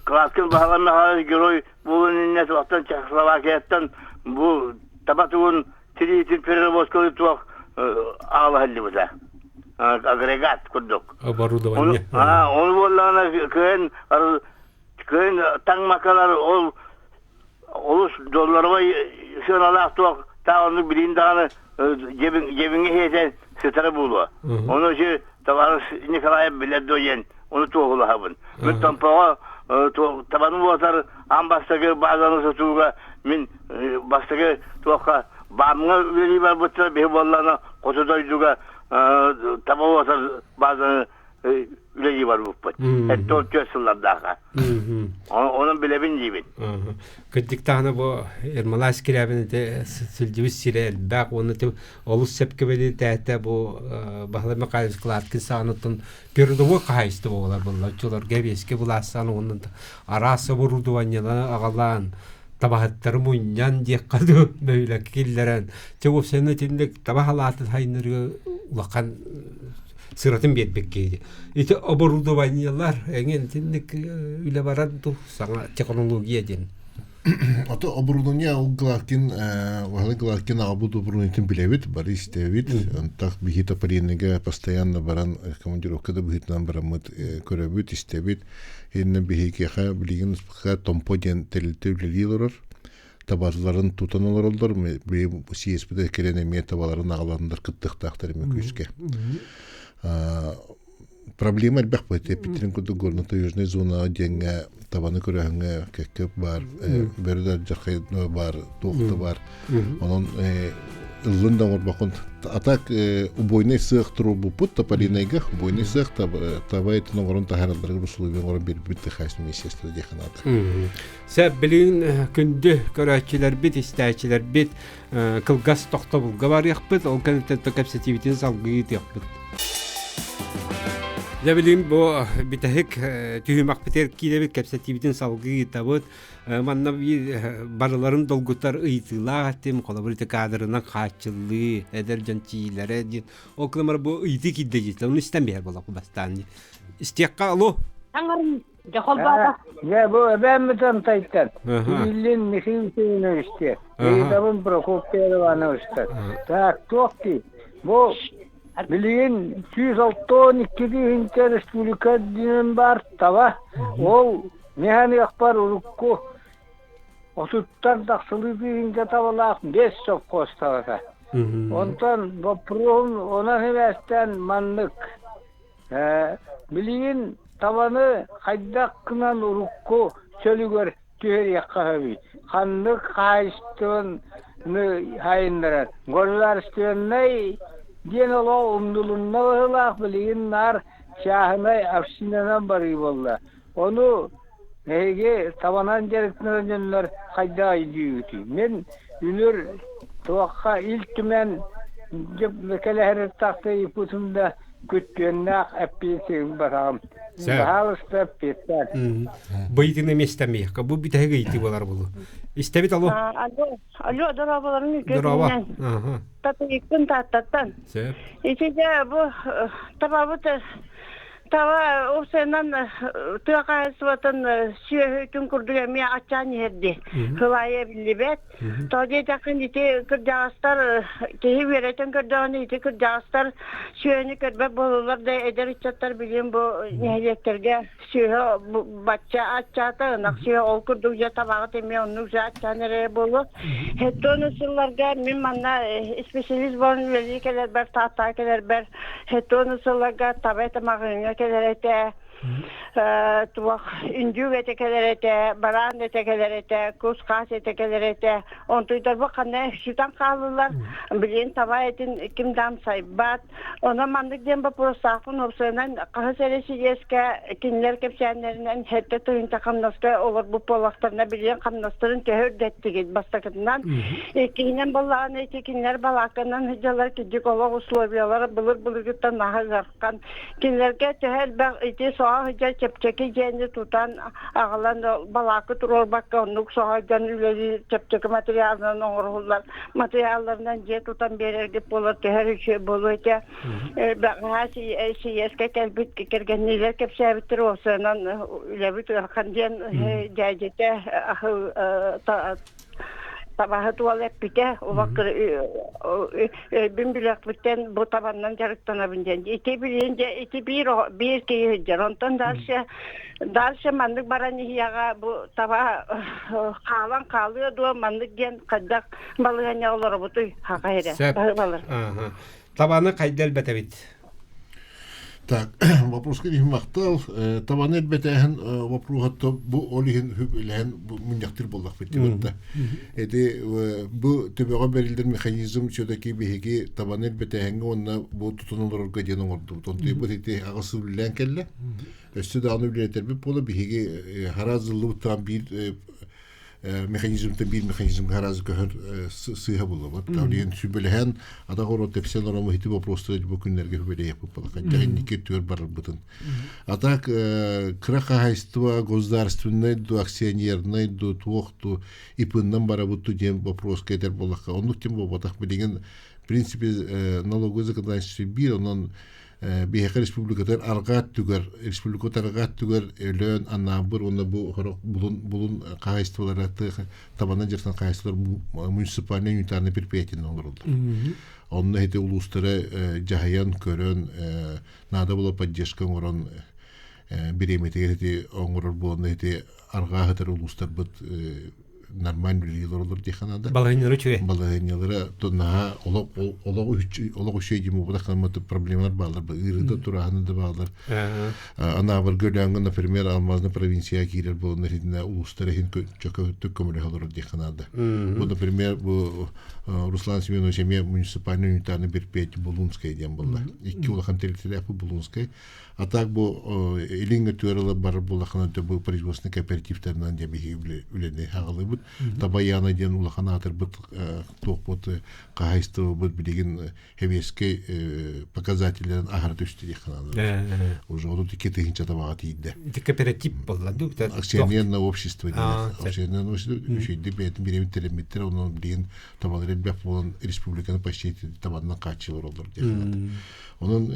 Кладкин Баһылай Михайлович герой буолуон иннинэ туохтан Чехословакияттан бу таба тугун тириитин переработкалыы туох аҕалаһыллыбыта. Агрегат курдук. Оборудование. Оны буоллаҕына кыайан кыайан таҥмакалар ол олус долларовай сыаналаах туох таа оннук билиин даҕаны дьэбиҥҥэ иһиэтэн сытара буолуо. Ону ити товарищ Николаев билэр дуо диэн ону туоһулаһабын. Мин Томпоҕо табаны уотар аан бастакы баазаны сотууга мин бастакы туохха баамҥа үлэлии барбыттара биһи буоллаҕына хоту дойдуга. таба уосар баазаны үлэлии барбыппыт. Эттон түөрт сыллардаахха. Онон билэбин диибин. Кырдьык даҕаны бу Ермолай Скрябин ити сылдьыбыт сирэ элбэх уонна олус сөпкө бэлиэтээтэ бу Баһылай Михайлович Кладкин саҕаныттан передовой хаһаайыстыба буолар буолла. Оччолорго эбиэскэ былаастаан уонна араас оборудованиелары аҕалаан табаһыттары мунньан диэххэ дуу бөһүөлэккэ киллэрэн чэ уопсайынан итинник таба халаатын хайыннарыга улахан сыратын биэрбит киһи. Ити оборудованиелар эҥин итинник үлэ барар дуу саҥа технология диэн. Ото оборудование ол Главкин, Ваһылай Главкин аҕабыт оборудованиетын билэбит, бары истэбит. Антах биһи Топориныга постоянно баран командировка да быһыытынан бараммыт көрөбүт, истэбит. Иннэ биһикиэхэ билигин Томпо диэн тэрилтэ үлэлии олорор. Табаларын тутан олороллор. Съезпитэ кэлэн эмиэ табаларын аҕаланнар кыттыахтаахтар эмиэ күүскэ. Проблема элбэх бу эппитин курдук горно-таежный зона диэҥҥэ табаны көрөһүҥҥэ кэккэ баар бөрө да дьахай баар туох да баар онон ыллын да оҥорбоккун а так убойный сыах туруорбуппут тополинайга убойный сыах таба этин оҥорон таһааралларыгар условия оҥорон биэрбит техасный министерство диэхэ наада. Сөп билигин күндү көрөөччүлэрбит, истээччилэрбит кылгас тохтобулга барыахпыт, ол кэнниттэн кэпсэтиибитин салгыы ыытыахпыт. Дьэ билигин бу бүтэһик түһүмэхпитигэр киирэбит, кэпсэтиибитин салгыы ыытабыт. Манна биир барыларын долгутар ыйытыылаах этим, холобур ити кадрынан хааччыллыы, эдэр дьон тиийлэрэ диэн. Ол кылымар бу ыйытыы киирдэ дии, оны истэн биһэр буолла бастаан. Истиэххэ алло. Дьэ, бу эбээммит Антайтан Кириллин Михаил Семеновичте, Ыйытабын Прокопий Ивановичтан. Так, туох дии, бу билигин 162 тыһыынча республика үрдүнэн баар таба, ол механиахпар урукку отуттан тахсылыы тыһыынча табалаах биэс совхоз табата. Онтон боппуруоһум онон сибээстээн маннык. Билигин табаны хайдах гынан урукку чөлүгэр түһэриэххэ сөбүй? Ханнык хаһаайыстыбаны сайыннарар? Государственнай диэн олох умнулунна быһыылаах, билигин наар чааһынай общинанан барыы буолла. Ону эһиги табанан дьарыктанар дьоннор хайдах өйдүүгүтүй? Мин үнүр туохха Ил Түмэн кэлэһэр тахса ыйыппытым да күттүөннээх эппиэтин батаҕым. Баһаалыста эппиэттээн. Быйытыны местэмиэххэ. Бу бүтэһик ыйытыы буолар булу. Истэбит алло. Алло, алло, дорооболорун Дорообо. Татыйыкпын Тааттаттан. Сөп. Ити дьэ бу табабыт Таба уопсайынан тыа хаһаайыстыбатын сүөһүтүн курдук эмиэ аччаан иһэрди. Кылаайа биллибэт. Тоҕо диэтэххин ити кырдьаҕастар киһи үөрэтэн көрдөҕүнэ ити кырдьаҕастар сүөһүнү көрбөт буолаллар да эдэр ыччаттар билигин бу нэһилиэктэргэ сүөһү бачча аччаата ынах сүөһү ол курдук дьэ табаҕыт эмиэ оннук дьэ аччаан эрэрэ буолуо. Хеттону сылларга мин манна специалист буолан үлэлии кэлэрбэр Тааттаҕа кэлэрбэр Хеттону сылларга таба этэ маҕаһыыҥҥа кэлэр этэ туох үндүүк этэ кэлэр этэ, бараан этэ кэлэр этэ, кус-хаас этэ кэлэр этэ. Онтуйдарбыт ханна сүтэн хааллылар. Билигин таба этин ким да амсайбат. Онон маннык диэн боппуруостаахпын уопсайынан хаһыс эрэ сийиэскэ кинилэр кэпсээннэринэн сэттэ тыһыынча хамнаска олорбут буоллахтарына билигин хамнастарын төһө үрдэттигит бастакытынан. Иккиһинэн буоллаҕына ити кинилэр балаакканан сылдьаллар кырдьык олох условиялара былыр-былыргыттан наһаа ыарахан. Кинилэргэ төһө элбэх ити соһо сылдьар чэпчэки дьиэни тутан аҕалан балаакка туруорбакка оннук соһо дьон үлэлиир чэпчэки материалынан оҥоһуллар материалларынан дьиэ тутан биэрэргит буолар төһөр үчүгэй буолуо этэ. Бэҕэһээ сийиэскэ кэлбит кэргэнниилэр кэпсээбиттэр уопсайынан үлэбит ыарахан диэн дьээдьэтэ табаһыт уол эппитэ улакыр өйбүн билэхпиттэн бу табаннан дьарыктанабын диэн ити билин дьэ ити биир биир киһи сылдьар онтон дальше дальше маннык баран иһиэҕэ бу таба хаалан хаалыа дуо маннык диэн хайдах балаһыанньа олоробутуй хаха эрэ Сөп. балар Табаны хайда элбэтэбит? Так, вопроска иһин махтал. Табаны элбэтээһин вопроһатта бу ол иһин хүбүлэһэн мунньахтыр буоллахпыт диэбитта. Эти бу төбөҕө бэриллэр механизм все-таки биһиги табаны элбэтээһиҥҥэ уонна бу тутун олорорго диэн оҥордубут. Онтуйбут ити аҕыс үлэлээн кэллэ. Өссө даҕаны үлэлэтэрбит буола биһиги хараас дыллыбыттаан биир механизмтан биир механизмга хараас көһөр сыыһа буллубут. Диэн сүбэлэһэн атах оро тепсен орому ити вопростары бу күннэргэ сүбэлэһиэхпит буола. Хотя инники түөр барарбытын. А так кыра хаһайство государственнай ду акционернай ду туох ду ипыннан барабыт ду диэн вопроска этэр буоллахха оннук тем буолбатах билигин в принципе налоговый законодательство биир онон биһиэхэ республикатыгар арҕаа өттүгэр республикабыт арҕаа өттүгэр Өлөөн, Анаабыр уонна бу сорох булун булун хаһаайыстыбалара табанан дьарыктан хаһаайыстыбалар муниципальнай унитарнай предприятиенан олороллор. Онно ити улуустары дьаһайан, көрөн, наада була поддержка оҥорон бириэмэтигэр ити оҥорор буолан ити арҕаа сытар улуустарбыт нормально үлэлии олороллор диэххэ наада. Балаһыанньалара үчүгэй. Балаһыанньалара наһаа олох олох олох үчүгэй дии буолбатах гыммыт проблемалар бааллар ыарыыта тураһына да бааллар. Анаабырга Өлөөҥҥө, например, Алмазная провинция киирэр буоланнар итиннэ улуустар иһин чөкөтүк көмөлөһө олорор диэххэ наада. Бу, например, бу Руслан Семенович эмиэ муниципальный унитарный предприятие Булунскай диэн буолла. Икки улахан тэрилтэлээх бу Булунскай. А так бу илиҥ өттүгэр ыла барар буоллаххына бу производственный кооперативтарынан дьэ биһиги үлэни аҕалыбыт. Табаяна диэн улахан аатырбыт туохпут хаһаайыстыбабыт билигин хэбиэскэй показателлэрин аһара түстэ диэххэ наада. Уже 32 тыһыынча табаҕа тиийдэ. Ити кооператив буолла дуу? Акционерное общество диэн. Акционерное общество үчүгэйдик бэйэтин бириэмит тэриммиттэр, онон билигин табалар элбэх буолан республиканы почти табаннан хааччылар олор диэххэ наада. Онон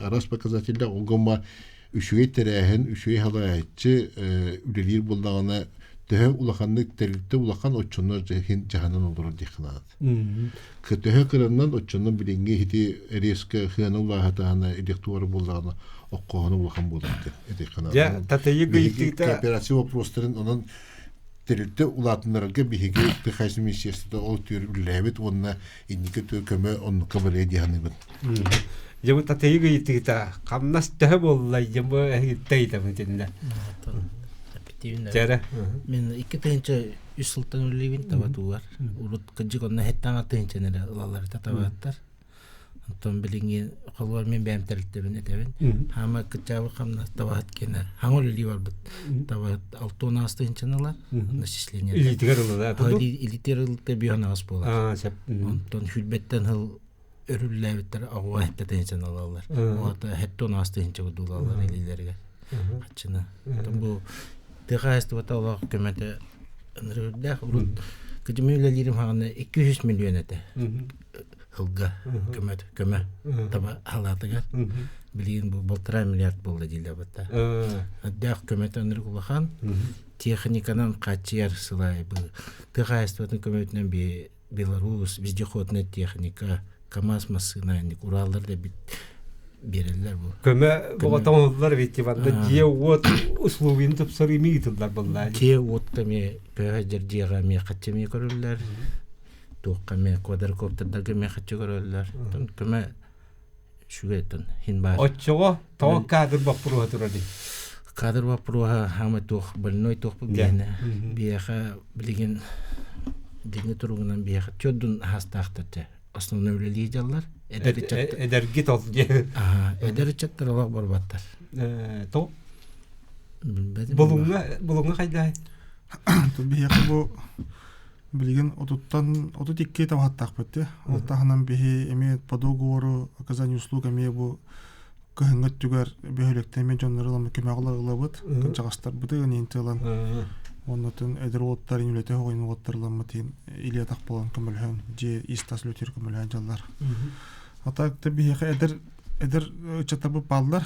араас показателлэр ол гымма үчүгэй тэрээһин, үчүгэй салайааччы үлэлиир буоллаҕына төһө улаханнык тэрилтэ улахан оччонно дьаһанан олорор диэххэ наада. Төһө кыраннан оччонно билиҥҥи ити резко хыана улааһатаһына иликтуара буоллаҕына оккоһоно улахан буолар диэн этиэххэ наада. Дьэ, татыйы гыйытыыта кооперация вопростарын онон тэрилтэ улаатыннарарга биһиги тыа министерствота ол түөр үлэлээбит уонна инники өттүгэр көмө оннукка барыа дии саныыбын. Дьэ бу татыйык ыйытыыта хамнас төһө буоллай дьэ бу эһигиттэ ыйытабын итиннэ. Чэрэ. Мин 2003 сылтан үлэлиибин таба туугар. Урут кырдьык онно хэттаҥа тыһыынчаны эрэ ылаллар этэ табааттар. Онтон билиҥҥи холуор мин бэйэм тэрилтэбин этэбин. Хаама кыччаабы хамнас табаһыт киэнэ хаҥа үлэлии барбыт. Табаһыт 6 тыһыынчаны ылар. Начисление. Илиитигэр ылла да? Илиитигэр ылта биһон аҕыс буолар. Онтон хүлбэттэн хыл өрүллээбиттэр аҕуа хэтте тыһыынчаны ылаллар. Ота хэтте он аҕыс тыһыынча курдук илиилэригэр. Хаччына. Бу тыа хаһаайыстыбата олох көмөтө ынырыырдаах. Урут кыдьымы үлэлиирим хаҕана 200 миллион этэ. Ылга көмө көмө таба халаатыгар билигин бу полтора миллиард буолла дииллэр батта. Дээх көмөтө ынырык улахан техниканан хааччыйар сылай бу тыа хаһаайыстыбатын көмөтүнэн Беларусь вездеходная техника КАМАЗ массыына Ураллар да биэрэллэр бу. Көмө боҕотоҥоллор ведь манна дьиэ-уот условиен тупсарыы ыытыллар буоллаа. Дьиэ-уот эмиэ көһө дьиэҕэ эмиэ хаччы эмиэ көрүллэр. Туохха эмиэ квадрокоптердарга эмиэ хаччы көрөллөр. Көмө үчүгэй хин баар. Оччоҕо тоҕо кадр боппуруоһа турарый? Кадр боппуруоһа хаамай туох больной туох биэһинэ. Биэхэ билигин билиҥҥи туругунан биэхэ төрдүн аһастаахтар дьэ. Основной үлэлии дьаллар. Эдэр ыччаттар. Эдэргит ол диэ. Эдэр ыччаттар олох барбаттар. То Булуҥҥа булуҥҥа хайдаай? Биһиэхэ бу Билигин отуттан 32 табаһыттаахпыт дии. Ол таһынан биһи эмиэ по договору оказание услуг эмиэ бу кыһыҥҥы өттүгэр бөһүөлэктэн эмиэ дьоннору ыламмыт көмөҕө ылабыт. Кырдьаҕастарбытын иинти ылан оннотун эдэр уолаттар үлэтэ оҕойун уолаттар ыламмыт иин илии атах буолан көмөлөһөн дьиэ ис-тас үлэтигэр көмөлөһөн дьаллар. А так биһиэхэ эдэр эдэр ыччаттарбыт бааллар.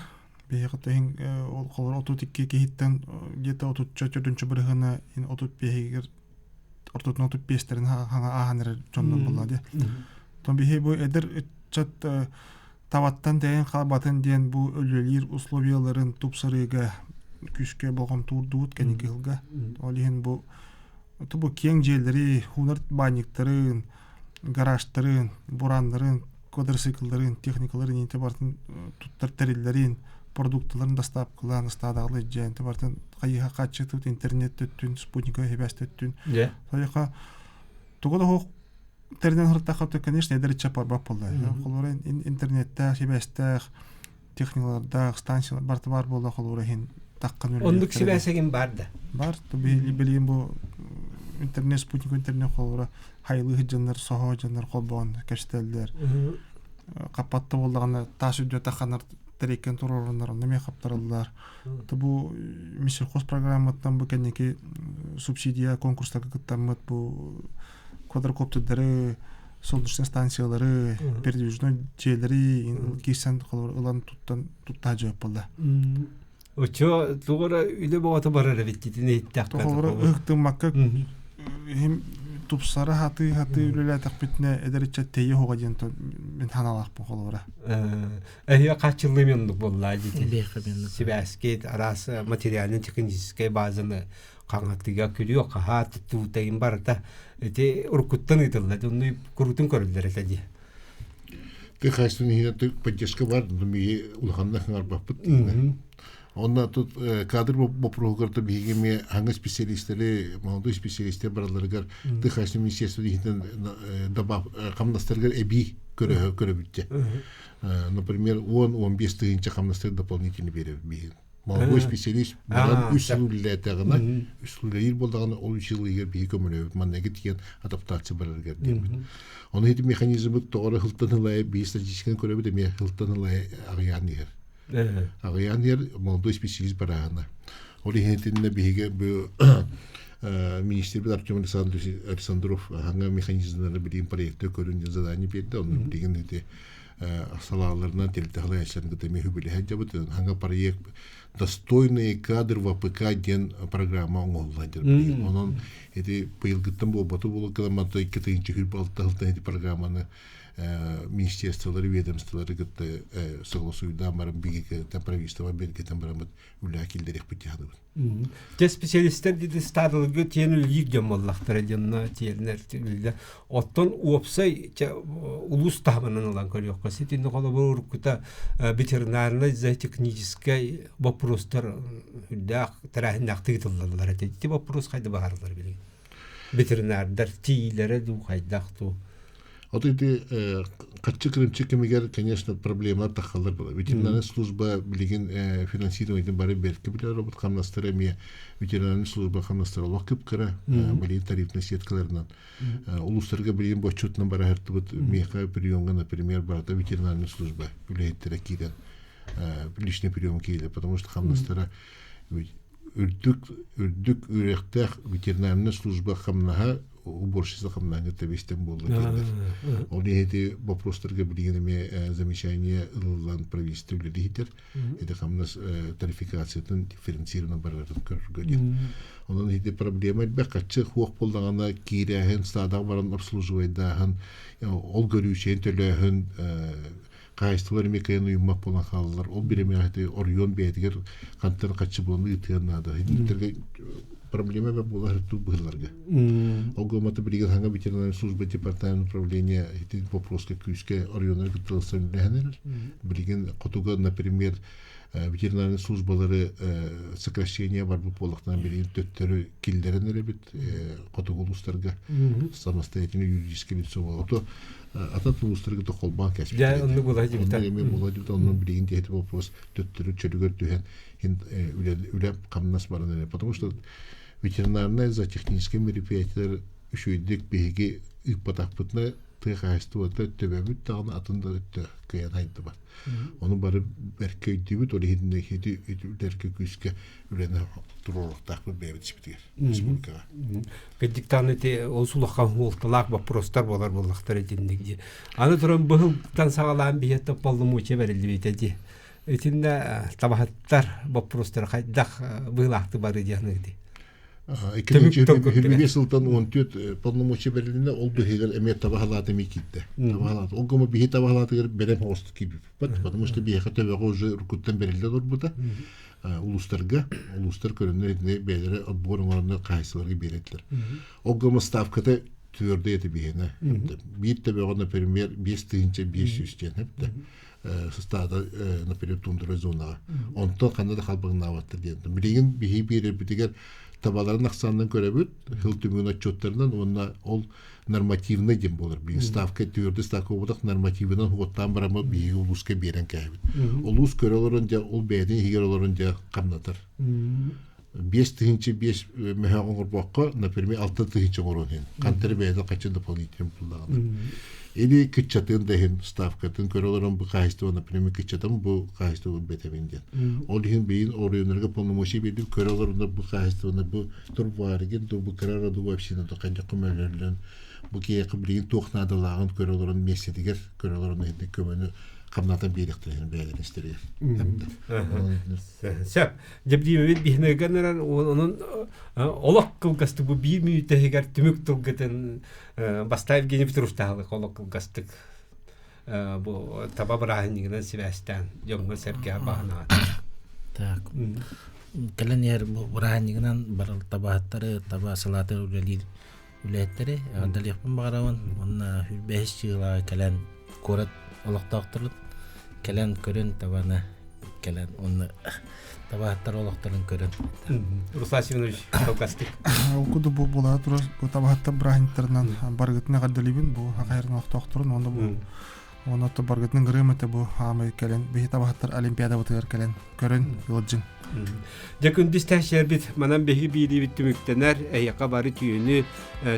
Биһиэхэ тэһин ол холор 32 киһиттэн где-то отучча төрдүнчү бырыһыана 35-игэр ортотун 35-тэрин хаҥа ааһан эрэр дьоннор буолла дии. Оттон биһи бу эдэр ыччат табаттан тэйэн хаалбатын диэн бу үлэлиир условияларын тупсарыыга күүскэ болҕомтуурдубут кэнники сылга. Ол иһин бу бу киэҥ дьиэлэри, хуунар баанньыктарын, гаражтарын, бураннарын. квадроциклларын, техникаларын инте бартын туттар тэриллэрин, продукталарын доставкалаан, ыстаадаҕылы дьээн бартын хайыха хааччытыбыт интернет төттүн, спутниковый хибээс төттүн. Тойоха тугу да хоох тэринэн хыртахха конечно эдэр ыччат барбат буолла. Холобура интернеттээх, сибээстээх, техникалардаах станциялар барыта баар буолла холобура иһин таххан үлэлиэхтэрэ. Оннук сибээсэгин бар да? Бар. Билигин бу интернет, спутник интернет холобура хайылыы сылдьаннар, соһо дьоннор холбоон кэпсэтэллэр. Хаппатта буоллаҕына таас үрдүө тахханар тэриэккэн туруоруннар, онно эмиэ хаптараллар. То бу Миссельхоз программаттан бу кэнники субсидия конкурстарга кыттаммыт бу квадрокоптердары, солнечные станциялары, передвижной дьиэлэри киирсэн ылан туттан тутта дьиэп буолла. Очо тугара үлэ боҕото барар эбит итини иһиттэххэ. Холобура ыһыктыммакка иһим тупсара хатыы хатыы үлэлээтэхпитинэ эдэр ыччат тэйэ оһоҕо диэн мин ханалаахпын холобура. Эһиэ хааччыллыы мионнук буоллаа дьити. Сибээскит араас материально-техническэй базаны хаҥатыга күрүө хаһаа туттуутайын барыта ити уруккуттан ыытылла онну курутун көрүллэр этэ дии. Ты хайсын иһинэ поддержка бар, ми улаханна хаңарбаппыт. Онна тут кадр вопроһугар то биһиги ми хаңа специалисттери, молодой специалисттер бараларыгар ты хайсын министерство иһинен добав хамнастарыгар эби көрө көрөбүттэ. Например, 10-15 тыһыынча хамнастар дополнительно беребит биһиги. Молодой специалист баран үс сыл үлэлээтэҕинэ, үс сыл үлэлиир буоллаҕына, ол үс сыл иһигэр биһиги көмөлөбүт манныгы тиийэн адаптация барарыгар диэбит. Ону ити механизмы тоҕо эрэ сылтан ылайа биир статистиканы көрөбүт эмиэ сылтан ылайа аҕыйаан иһэр. Аҕыйаан иһэр молодой специалист барааһына. Ол иһин итиннэ биһиги бу министрбит Артем Александрович Александров хаҥа механизмнары билигин проекты көрүн диэн задание биэрдэ. Онно билигин ити салааларынан тэрилтэхлээччилэрин кытта эмиэ үбүлэһэн дьабыт хаҥа проект достойные кадры в АПК диэн программа оҥоһуллан дьэр онон ити быйылгыттан буолбаты буолук икки тыһыынча сүүрбэ алта сылтан ити программаны министерстволары ведомстволары кытта согласуйдаан баран бигэ правительство бергетен бараммыт үлэ киллэриэхпит дьаһаныбыт Те специалистер диди стадаларга тиэн үлэлиир дьон буоллахтара дьонно тиэннэр үлэлэр. Оттон уопсай улуус таһымынан ылан көрүөххэ ситинни холобур уруккута ветеринарнай зоотехническай вопростар үрдээх тэрээһиннээхтик ыытыллаллар этэ. Ити вопрос хайда баһарылар билигин? Ветеринардар тиилэрэ дуу хайдах дуу? Вот ити хаччы кырымчы кэмигэр, конечно, проблема тахалар была. Ветеринарная служба билигин финансированиетин бары бэркэ билэр робот хамнастара эмиэ ветеринарная служба хамнастара олох кып-кыра билигин тарифный сеткаларынан. Улуустарга билигин боччутунан бараһыртыбыт миэхэ приемга, например, барыта ветеринарная служба үлэһиттэрэ киирэн личный прием киирэр, потому что хамнастара үрдүк үрдүк үөрэхтээх ветеринарная служба хамнаһа уборщица хамнаһыҥа тэбистэн буолла дииллэр. Ол иһити вопростарга билигин эмиэ замечание ылыллан правительство үлэлиһитэр. Ити хамнас тарификациятын дифференцированно барарын көрөргө диэн. Онон ити проблема элбэх хаччы хуох буоллаҕына киирээһин, стадаҕа баран обслуживайдааһын, ол көрүүчэйин төлөөһүн хаһаайыстыбалар эмиэ кыайан уйуммат буолан хаалаллар. Ол бириэмэҕэ оройуон бэйэтигэр хантан хаччы буолан ыытыан наада. Итинтэргэ проблема эбэ буола сыртуу быһыларга. Ол гомата билигин хаҥа ветеринарная служба департамент управления ити вопроска күүскэ оройуоннар кыттылсан үлэһэнэр. Билигин хотуга, например, ветеринарная службалары сокращение барбыт буоллахтан билигин төттөрү киллэрэн эрэбит хотугу улуустарга самостоятельно юридическое лицо буолла. Атын улуустарга да холбоон кэспит. Дьэ, оннук буола дьибитэ. Оннук эмиэ буола дьибитэ. Оннун билигин диэти вопрос төттөрү чөлүгэр түһэн үлэ хамнас баран эрэ. Потому что ветеринарная зоотехническай мероприятиелар үчүгэйдик биһиги ыыппатахпытына тыа хаһаайыстыбата төбөбүт даҕаны атын да өттө кыайан хайдыбат. Ону бары бэркэ өйдүүбүт, ол иһин ити күүскэ үлэни туруоруохтаахпыт бэйэбит испитигэр республикаҕа. Кырдьыктаан ити ол сулахан хуолталаах боппуруостар буолар буоллахтар итинник дии. Аны туран быһылтан саҕалаан биһиэттэ полномочия бэриллибитэ дии. Итиннэ табаһыттар боппуруостара хайдах быһыылаахтык бары диэхнык дии. Икки сылтан 14 полномочия берилинне, ол быһыгар эмиэ табаһалаата эмиэ киирдэ. Табаһалаата. Ол гыма биһи табаһалаатыгар бэлэм оҕостук киирбиппит, потому что биһиэхэ төбөҕө уже уруккуттан бериллэ олорбута. Улуустарга, улуустар көрөннөр итини бэйэлэрэ отбор оҥороннор хаһайсыларга биэрэтилэр. Ол гыма ставката Түөрдэ эти биһиэнэ. Биир төбөҕө, например, 5500 диэн эптэ. Сыстаада, например, тундра зонаҕа. Онтон ханна да халбаҥнаабаттар диэн. Билигин биһи биэрэрбитигэр табаларын ахсаанынан көрөбүт, сыл түмүгүн отчуоттарынан уонна ол нормативный диэн буолар. Биир ставка түөрдэ ставка буолбатах нормативынан хуоттаан бараммыт биһиги улууска биэрэн кээбит. Улуус көрө олорон дьэ ол бэйэтин иһигэр олорон дьэ хамнатар. 5005 мөһөөх оҥорбокко, например, 6000 оҥоруон иһин. Хантары бэйэтэ хаччы дополнительно буллаҕына. Или кыччатын да иһин ставкатын көрө олорон бу хаһайыстыба, например, кыччатан бу хаһайыстыба бэтэбин диэн. Ол иһин бэйин оройуоннарга полномочия биэрдим көрө олороннор бу хаһайыстыбаны бу турбаарыгын ду бу кыра роду община ду ханьа көмөлөрүлэн бу киһиэхэ билигин туох наадалааҕын көрө олорон миэстэтигэр көрө олорон иһин көмөнү хамнатан биэриэхтэрин бэйэлэрин истэригэр. Сөп. Дьэбдиимэбит биһинэгэн эрэр онон олох кылгастык бу биир мүнүүтэһигэр түмүк тылгытын Баста Евгений Петрович таһалык олох кылгастык бу таба бырааһынньыгынан сибээстээн дьоҥҥо сэргэ баһынаат. Так. Кэлэн иһэр бу бырааһынньыгынан барыл табаһыттары, таба салаатыгар үлэлиир үлэһиттэри эҕэрдэлиэхпин баҕарабын. Уонна 25 чыылаҕа кэлэн куорат олохтоохторун кэлэн көрөн табаны кэлэн уонна табаһыттар олохторун көрөн. Руслан Семенович кылгастык. Ол курдук бу буола турар бу табаһыттар бырааһынньыктарынан барыгытын эҕэрдэлиибин бу хахайрын олохтоохторун уонна бу уонна баргытын ырыам этэ бу хаамай кэлэн биһи табаһыттар олимпиадабытыгар кэлэн көрөн ыалдьыҥ. Дьэ күндү истээччилэрбит манан биһиги биириибит түмүктэнэр эһиэхэ бары түүнү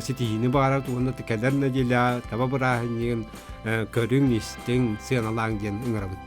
ситиһиини баҕарабыт уонна кэлэр нэдиэлэҕэ таба бырааһынньыгын көрүҥ, истиҥ, сыаналааҥ диэн ыҥырабыт.